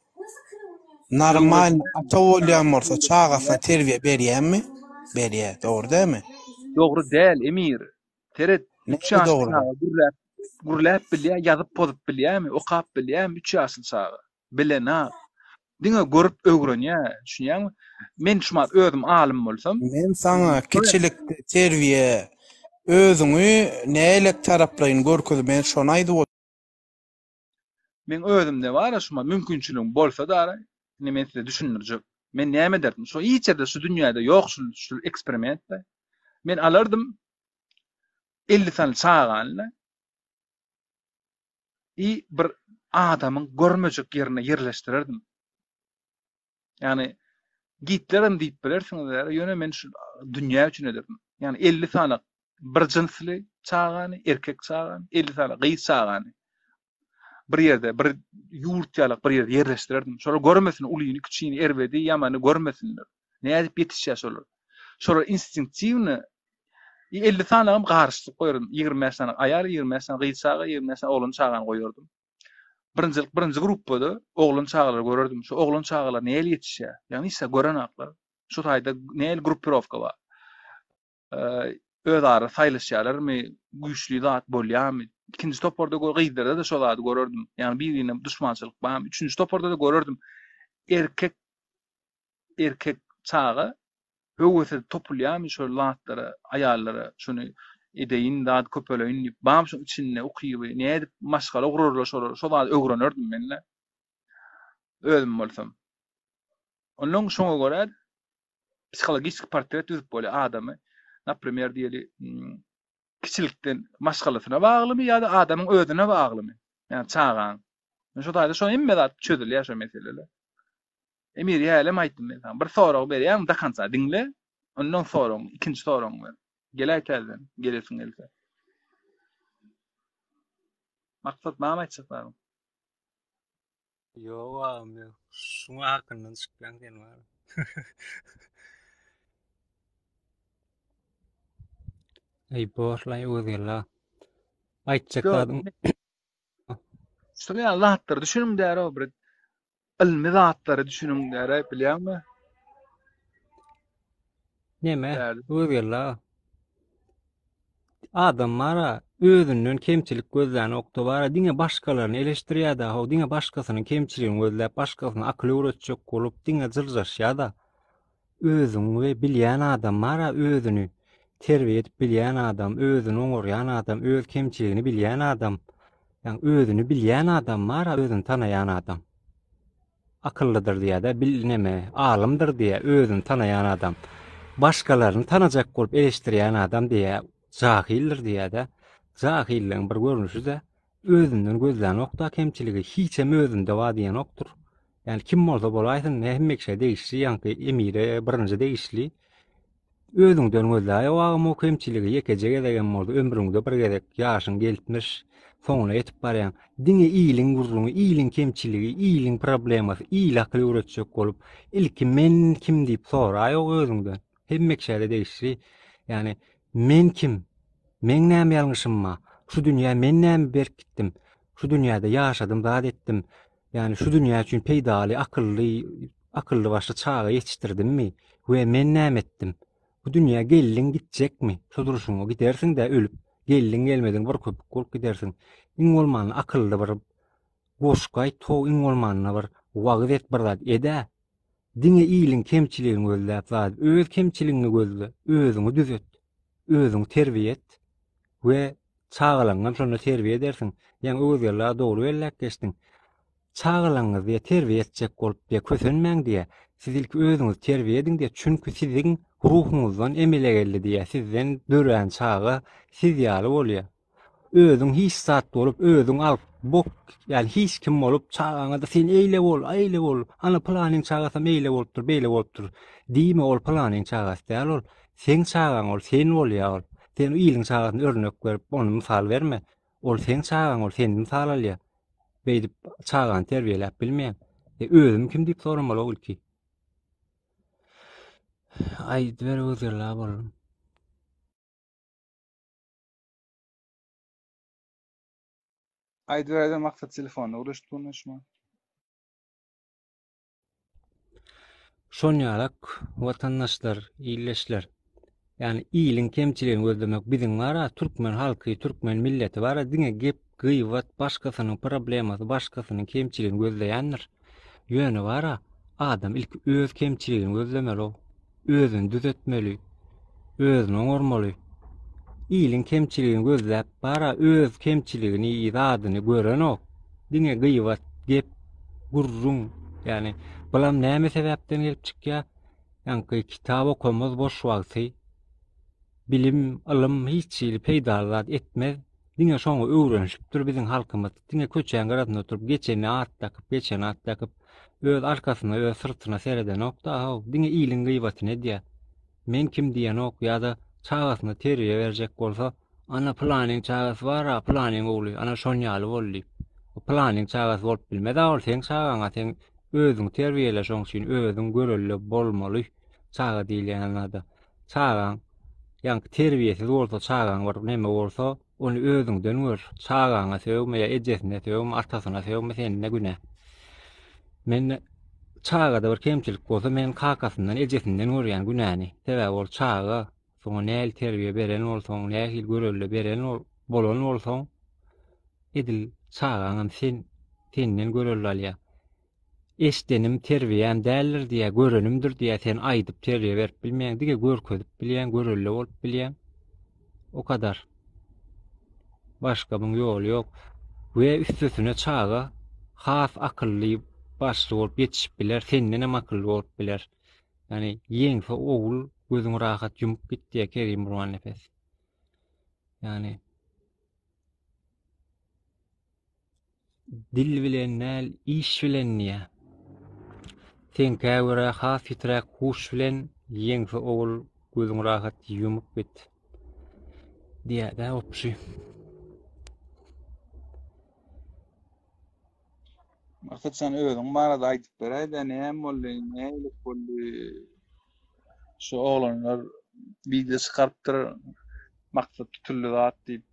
Normalny ata bolýan bolsa çagasyna terbiýe berýärmi? Berýär. Dogry dälmi? Dogry däl, Emir. Seret, üç Näme ýaşly dogry? çaga gürläp, gürläp bilýär, ýazyp pozup bilýärmi, okap bilýärmi üç ýaşly çaga? Bilenok. Diňe görüp öwrenýär, düşünýäňmi? Men şumat özüm alym bolsam, Men saňa kiçilikde terbiýe özüňi nähili taraplaýyn görkezip men şony aýdyp Meň özümde bar-a şumat mümkinçiligim bolsa-da, indi men size düşündirjek. Men näme ederdim? Şu hiç ýerde şu dünýäde ýok şu şu eksperiment-de. Men alardym 50 sany çagany i bir adamyň görmejek ýerine ýerleşdirerdim. Ýagny Gitlerem diýip bilersiňiz, ýöne men şu dünýä üçin ederdim. Ýagny 50 sany bir jynsly çagany, erkek çagany, 50 sany gyz çagany bir ýerde, bir ýurt ýalak bir ýerde ýerleşdirerdim. Şolar görmesin ulyny, kiçini, erbedi, ýamany görmesinler. Nädip ýetişýär şolar? Şolar instinktiwny 50 sanagam garyşdyryp goýardym. 25 sany aýal, 25 sany gyz çaga, 25 sany oglan çagany goýardym. Birinji birinji gruppada oglan çagalary görerdim. Şu oglan çagalar nähili ýetişýär? Ýagny hiç zat görenaklar. Şu taýda nähili grupirowka bar? Özara saýlaşýarlarmy? Güýçli zat bolýarmy? Ikinji toparda gyzlarda-da şo zady görerdim. Ýagny bir-birine duşmançylyk barmy? Üçünji toparda-da görerdim. Erkek erkek çaga höwes edip topulýarmy şol zatlara, aýallara şuny edeýin, zat köpeleýin diýip, barmy şoň içinde ukyby, nädip maşgala gurarlar şolar, şo zady öwrenerdim men-de. Özüm bolsam. Ondan şoňa görä psihologiçki portret düzüp bolýar adamy. Naprimer diýeli, kiçilikden maşgalasyna baglymy ýa-da adamyň özüne baglymy? Ýagny çagaň. Şo taýda şo hemme zat çözülýär şo meseleler. Emir hälem aýtdym men saňa. Bir sorag berýän, do konca diňle. Ondan soragyň, ikinji soragyňy ber. Geläý täzeden, gelesiň gelse. Maksat näme aýtjak zadyň? Ýok agam ýok. Şuňa hakyndan çykýaň sen bar. Eý borlaý Öwezgeldi aga. Aýtjak zadyň Şuny ýaly zatlary düşüniň däro bir ylmy zatlary düşüniň däre bilýäňmi? Neme? Öwezgeldi aga. Adam bara özünden kemçilik gözlänokda bara diňe başgalaryny eleşdirýärde how diňe başgasynyň kemçiligini gözläp başgasyna akyl öwretjek bolup diňe jyrjaşýada özüň we bilýän adam bara özüni terbiýe edip bilýän adam özüni oňarýan adam öz kemçiligini bilýän adam ýagny özüni bilýän adam bara özüni tanaýan adam. Akyllydyr diýýär-de, bil neme, alymdyr diýýär, özüni tanaýan adam. Başgalaryny tanajak bolup eleşdirýän adam diýýär, jahyldyr diýýär-de. Jahyllygyň bir görnüşi-de, özünden gözlänok-da kemçiligi, hiçem özünde bar diýenokdyr. Ýani kim bolsa bolaýsyn, hemme kişä degişli, ýaňky emire birinji degişli. Özüňden gözläý o agam o kemçiligi ýekeje gezegem bolsa ömrüňde bir gezek ýaşyň geltmiş soňuna ýetip barýaň diňe iliň gürrüňi iliň kemçiligi iliň problemasy ile akyl öwretjek bolup ilki men kim diýip soraý o özüňden hemme kişäde degişli ýani men kim meň näme ýalňyşym bar şu dünýä men näme berip gitdim şu dünýäde ýaşadym zat etdim Ýagny şu dünýä üçin peýdaly, akylly, akylly başly çaga ýetişdirdimmi we men näme etdim? Bu dünýä geldiň gitjekmi? Şu durşuňa gidersiň-dä ölüp. Geldiň gelmediň bir köpük bolup gidersiň. Iň bolmanda akylly bir goşgy aýt how iň bolmanda bir wagyz et bir zat ed-ä. Diňe iliň kemçiligini gözläp zat öz kemçiligiňi gözle, özüňi düzet, özüňi terbiýe et we Çagalaňňam şonda terbiýe edersiň. Ýaňy Öwezgeldi aga dogry belläp geçdiň. Çagalaňyzy diýe terbiýe etjek bolup diýe kösenmäň diýe. Siz ilki özüňizi terbiýe ediň diýe. Çünki siziň ruhuňyzdan emele geldi diýe. Sizden dörän çaga siz ýaly bolýa. Özüň hiç zat bolup, özüň alyp bok, ýagny hiç kim bolup çagaňa-da sen eýle bol, eýle bol, ana pylanyň çagasam eýle bolupdyr, beýle bolupdyr diýme, ol pylanyň çagasy däl ol. Seň çagaň ol, sen bolýa ol. Sen iliň çagasyna örnek berip, ony mysal berme. Ol seň çagaň ol, seni mysal alýa. Beýdip çagany terbiýeläp bilmeýäň. E, özüm kim diýip soramaly ol ilki. Aýdyber Öwezgeldi boldum. Aýdyber-aýdyber Maksat telefonda gürleşip durun şu wagt. Şonýalak watandaşlar, ildeşler. Ýani iliň kemçiligini gözlemek biziň bara türkmen halky, türkmen milleti bara diňe gep, gyýbat, başgasynyň problemasy, başgasynyň kemçiligini gözleýändir. Ýöne bara adam ilki öz kemçiligini gözlemeli. Özüni düzetmeli. Özüni oňarmaly. Iliň kemçiligini gözläp bara öz kemçiligini, zadyny görenok. Diňe gyýbat, gep, gürrüň. Ýani bulam näme sebäpden gelip çykýar? Ýaňky kitap okamaz boş wagty. Bilim, ylym hiç hili peýdaly zat etmez. Diňe şoňa öwrenişipdir biziň halkymyz. Diňe köçäň gyrasynda oturyp geçene at dakyp, geçene at dakyp, öz arkasyna, öz syrtyna seredenok-da, how, diňe iliň gyýbatyny edýär. Men kim diýenok ýa-da çagasyna terbiýe berjek bolsa, ana pylanyň çagasy bar-a, pylanyň ogly, ana şon ýaly bol diýip. O pylanyň çagasy bolup bilmez-a ol seň çagaň-a, seň özüňi terbiýele şoň üçin özüň görelde bolmaly çaga diýilýän zada. Çagaň ýaňky terbiýesiz bolsa, çagaň bir neme bolsa, ony özüňden gör. Çagaňa sögme ýa ejesine sögme, atasyna sögme, sende günä. Men çagada bir kemçilik bolsa, men kakasyndan, ejesinden görýän günäni. Sebäbi ol çaga, soňa nähili terbiýe beren bolsaň, nähili görelde beren bolan bolsaň, edil çagaňam sen senden görelde alýar. Eşdenim terbiýäm däldir diýýär, görenimdir diýýär, sen aýdyp terbiýe berip bilmeýäň, diňe görkezip bilýäň, görelde bolup bilýäň. O kadar. Başga muň ýoly ýok. We üstesine çaga has akylly, başly bolup ýetişip biler, sendenem akylly bolup biler. Ýani ýeňse ogul gözüňi rahat ýumup git diýýär Kerim Gurbannepes. Ýani Dil bilen däl, iş bilen diýýär. Seňkä görä has ýitiräk huş bilen ýeňse ogul gözüňi rahat ýumup git. Diýýär-dä opşy. Maksat sen özüň barada aýdyp beräýdä näme boldy, nälik boldy? Şu oglanlar wideo çykarypdyr, Maksat tutuldy zat diýip,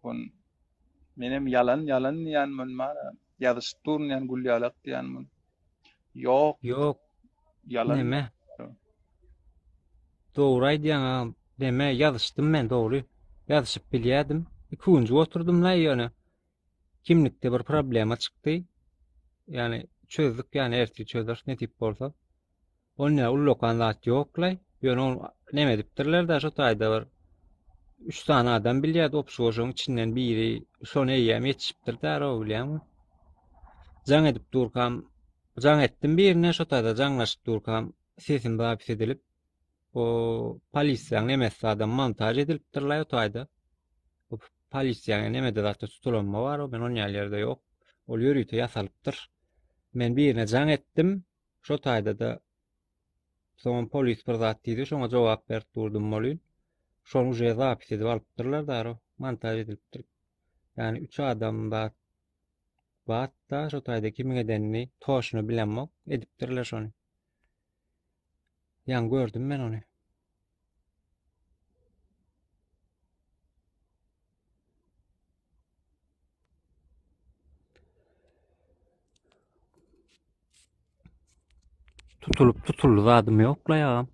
Menem ýalan ýalan diýýän mun bara. Ýazyşyp durun diýýän gül ýalak diýýän mun. Ýok. Ýok. Ýalan. Neme? Dogry aýdýaň agam. Neme ýazyşdym men dogry. Ýazyşyp bilýädim. Iki günjük oturdym la ýöne. Kimlikde bir problema çykdy. Ýani çözdük ýani ertir çözeris nesip bolsa. Onda ullakan zat ýoklaý. Ýöne ol neme edipdirler-de şo taýda bir üç sany adam bilýärdi obşugoşuň içinden biri şony eýýäm ýetişipdir däro bilýäňmi? Jaň edip durkam, jaň etdim birine şo taýda jaňlaşyp durkam sesim zapis edilip o polisiýaň nemesi adam montaž edilipdirlaý o taýda. O polisiýaň nemede zatda tutulanma bar o men on ýaly ýerde ýok. Ol ýörite ýasalypdyr. Men birine jaň etdim. Şo taýda-da soňam polis bir zat diýdi, şoňa jogap berip durdum welin, şony uje zapis edip alypdyrlar daro, montaž edilipdir. Ýani üç adam zat bat-da şo taýda kimiň edenini toşuna bilemok, edipdirler şony. Ýaňy gördüm men ony. Tutulyp tutuldy zadym ýok la ýagam.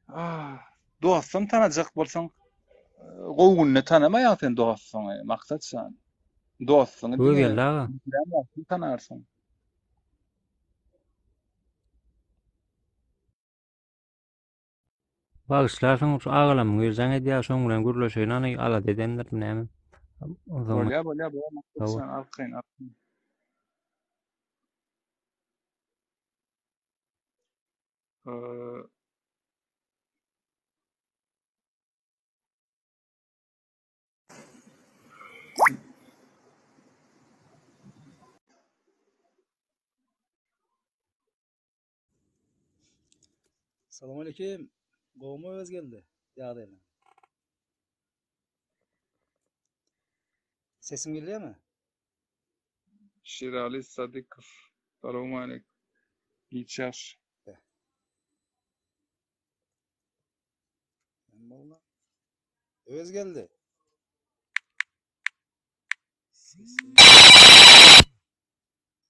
Ah, dostum tanajak bolsaň, gowy günde tanamaýaň sen dostuňy, Maksat jan. Dostuňy Göz geldi aga. Tanarsyň. Bagyşlarsyň şu agalamyň özi jaň edýär şoň bilen gürleşeýin hany alada edendirmi näme. Onsoň Bolýa bolýa bolýa Maksat jan arkaýyn arkaýyn. Salam aleyküm. Gowmy Öwezgeldi? Ýagdaýlaň. Sesim gelýärmi? Şirali Sadykow. Salowmaleýkim. Giç ýagşy. Näme boldy? Öwezgeldi. Sesi.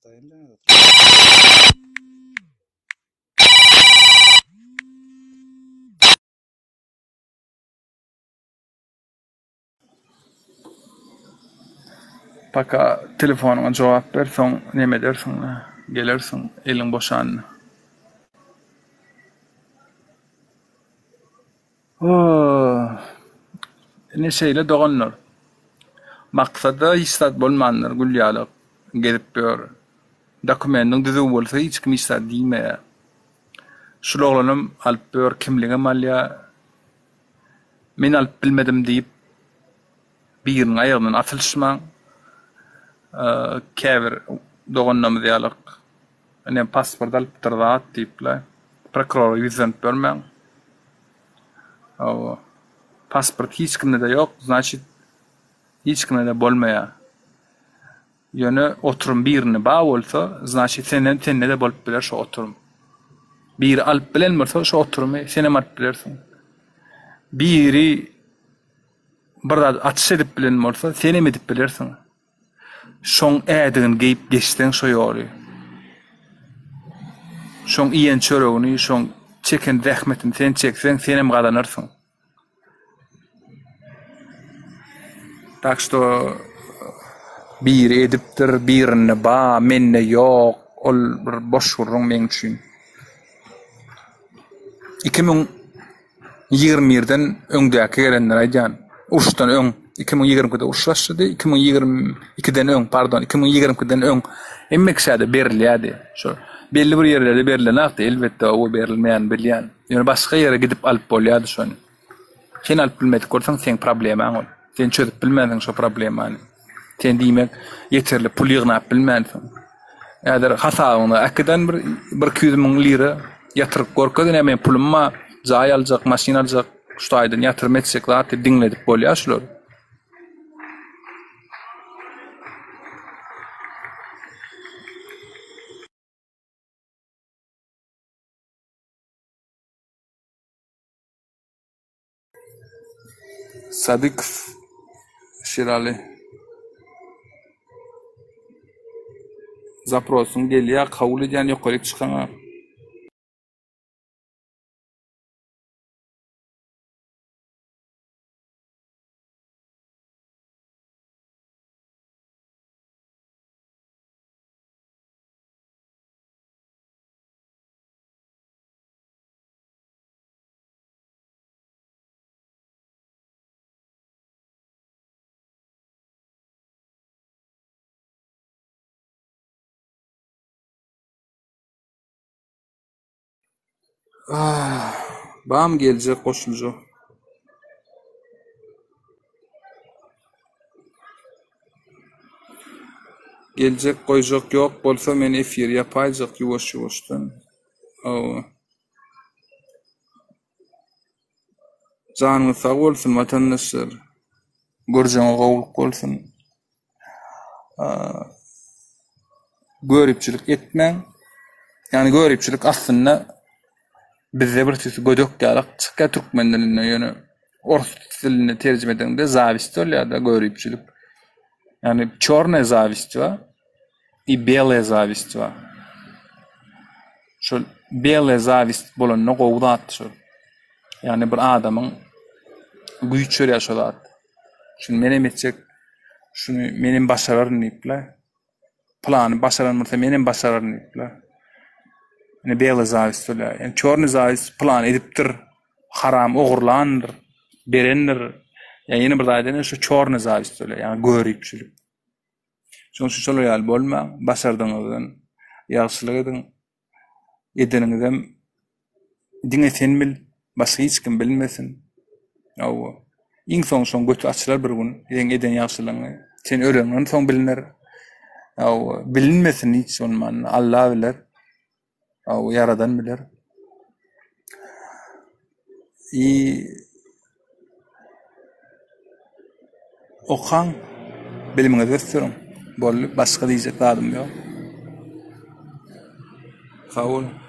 Daýym jaň edip otyr. Paka telefonyňa jogap ber soň neme edersiň gelersiň eliň boşanda. Ine şeýle doganlar. Maksada hiç zat bolmandyr gül ýaly gezip ýör. Dokumendiň düzüw bolsa hiç kim hiç zat diýmeýär. Şul oglanam alyp ýör kimligem alýar. Men alyp bilmedim diýip biriniň aýagyndan asylyşmaň. Käbir doganlarymyz ýaly ine pasport alypdyr zat diýipler. Prokurora ýüzlenip bermäň. Hawa. Pasport hiç kimde-de ýok, znaçit hiç kimde-de bolmaýar. Ýöne oturum birinde bar bolsa, znaçit senden sende-de bolup biler şo oturum. Biri alyp bilen bolsa şo oturumy senem alyp bilersiň. Biri bir zat açyş edip bilen bolsa senem edip bilersiň. Şoň ädigini geýip geçseň şo ýoly. Şoň iýen çöregini, şoň çeken zähmetini sen çekseň, senem gazanarsyň. Tak şto biri edipdir, birinde ba, mende ýok, ol bir boş gürrüň meň üçin. 2021-den öňdäki gelenleri aýdýan. Uruşdan öň 2022-de uruş başlady, 2022-den öň, pardon, 2022-den öň hemme kişä-de berilýärdi. Şo belli bir ýerlerde berilenokdy, elbetde, o berilmeýänini bilýän. Ýöne başga ýere gidip alyp bolýardy şony. Sen alyp bilmedik bolsaň, seň problemaň ol. Sen çözüp bilmänsiň şo problemany. Sen diýmek, ýeterli pul ýygnap bilmänsiň. Häzir hasabyňda äkiden bir 1-200 müň lira ýatyryp görkez, ine meň pulum bar, jaý aljak, maşyn aljak, şu taýdan ýatyrym etjek zat diýip diňledip bolýar şulary. Sadykow Şiraly. Zaprosyň gelýär, kabul edýän ýokaryk çykaňa. Bamy geljek goşuljak. Geljek goýjak ýok bolsa men efiri ýapaýjak ýuwaş-ýuwaşdan. Hawa. Janyňyz sag bolsun watandaşlar. Görjeňe gowulyk bolsun. Göripçilik etmäň. Ýagny göripçilik aslynda bizde bir tüýs gödek ýalak çykýar türkmen dilinde ýöne ors dilinde terjime edeniňde zawist bolýar-da göripçilik. Ýagny çornaýa zawist bar i belaýa zawist bar. Şol belaýa zawist bolanda gowy zat şol. Ýagny bir adamyň güýç berýär şo zat. Şuny menem etjek, şuny menem başararyn diýip-le. Pylany başaran bolsa menem başararyn diýip-le. Ine belaý zawist bolýar. Ýani çornyý zawist pylany edipdir, haram ogurlandyr, berendir. Ýa ýene bir zat edende şu çornyý zawist bolýar, ýagny göripçilik. Şonuň üçin şolar ýaly bolmaň, başardygyňyzdan ýagşylyk ediň. Edeniňizem diňe sen bil, başga hiç kim bilmesin. Hawa. Iň soň şoň göti açylar bir gün, seň eden ýagşylygyňy. Sen öleniňden soň biliner. Hawa, bilinmesin hiç bolmanda, Alla biler. Hawa, Ýaradan biler. I Okaň, bilimiňizi ösdüriň. Boldy, başga diýjek zadym ýok. Sag boluň.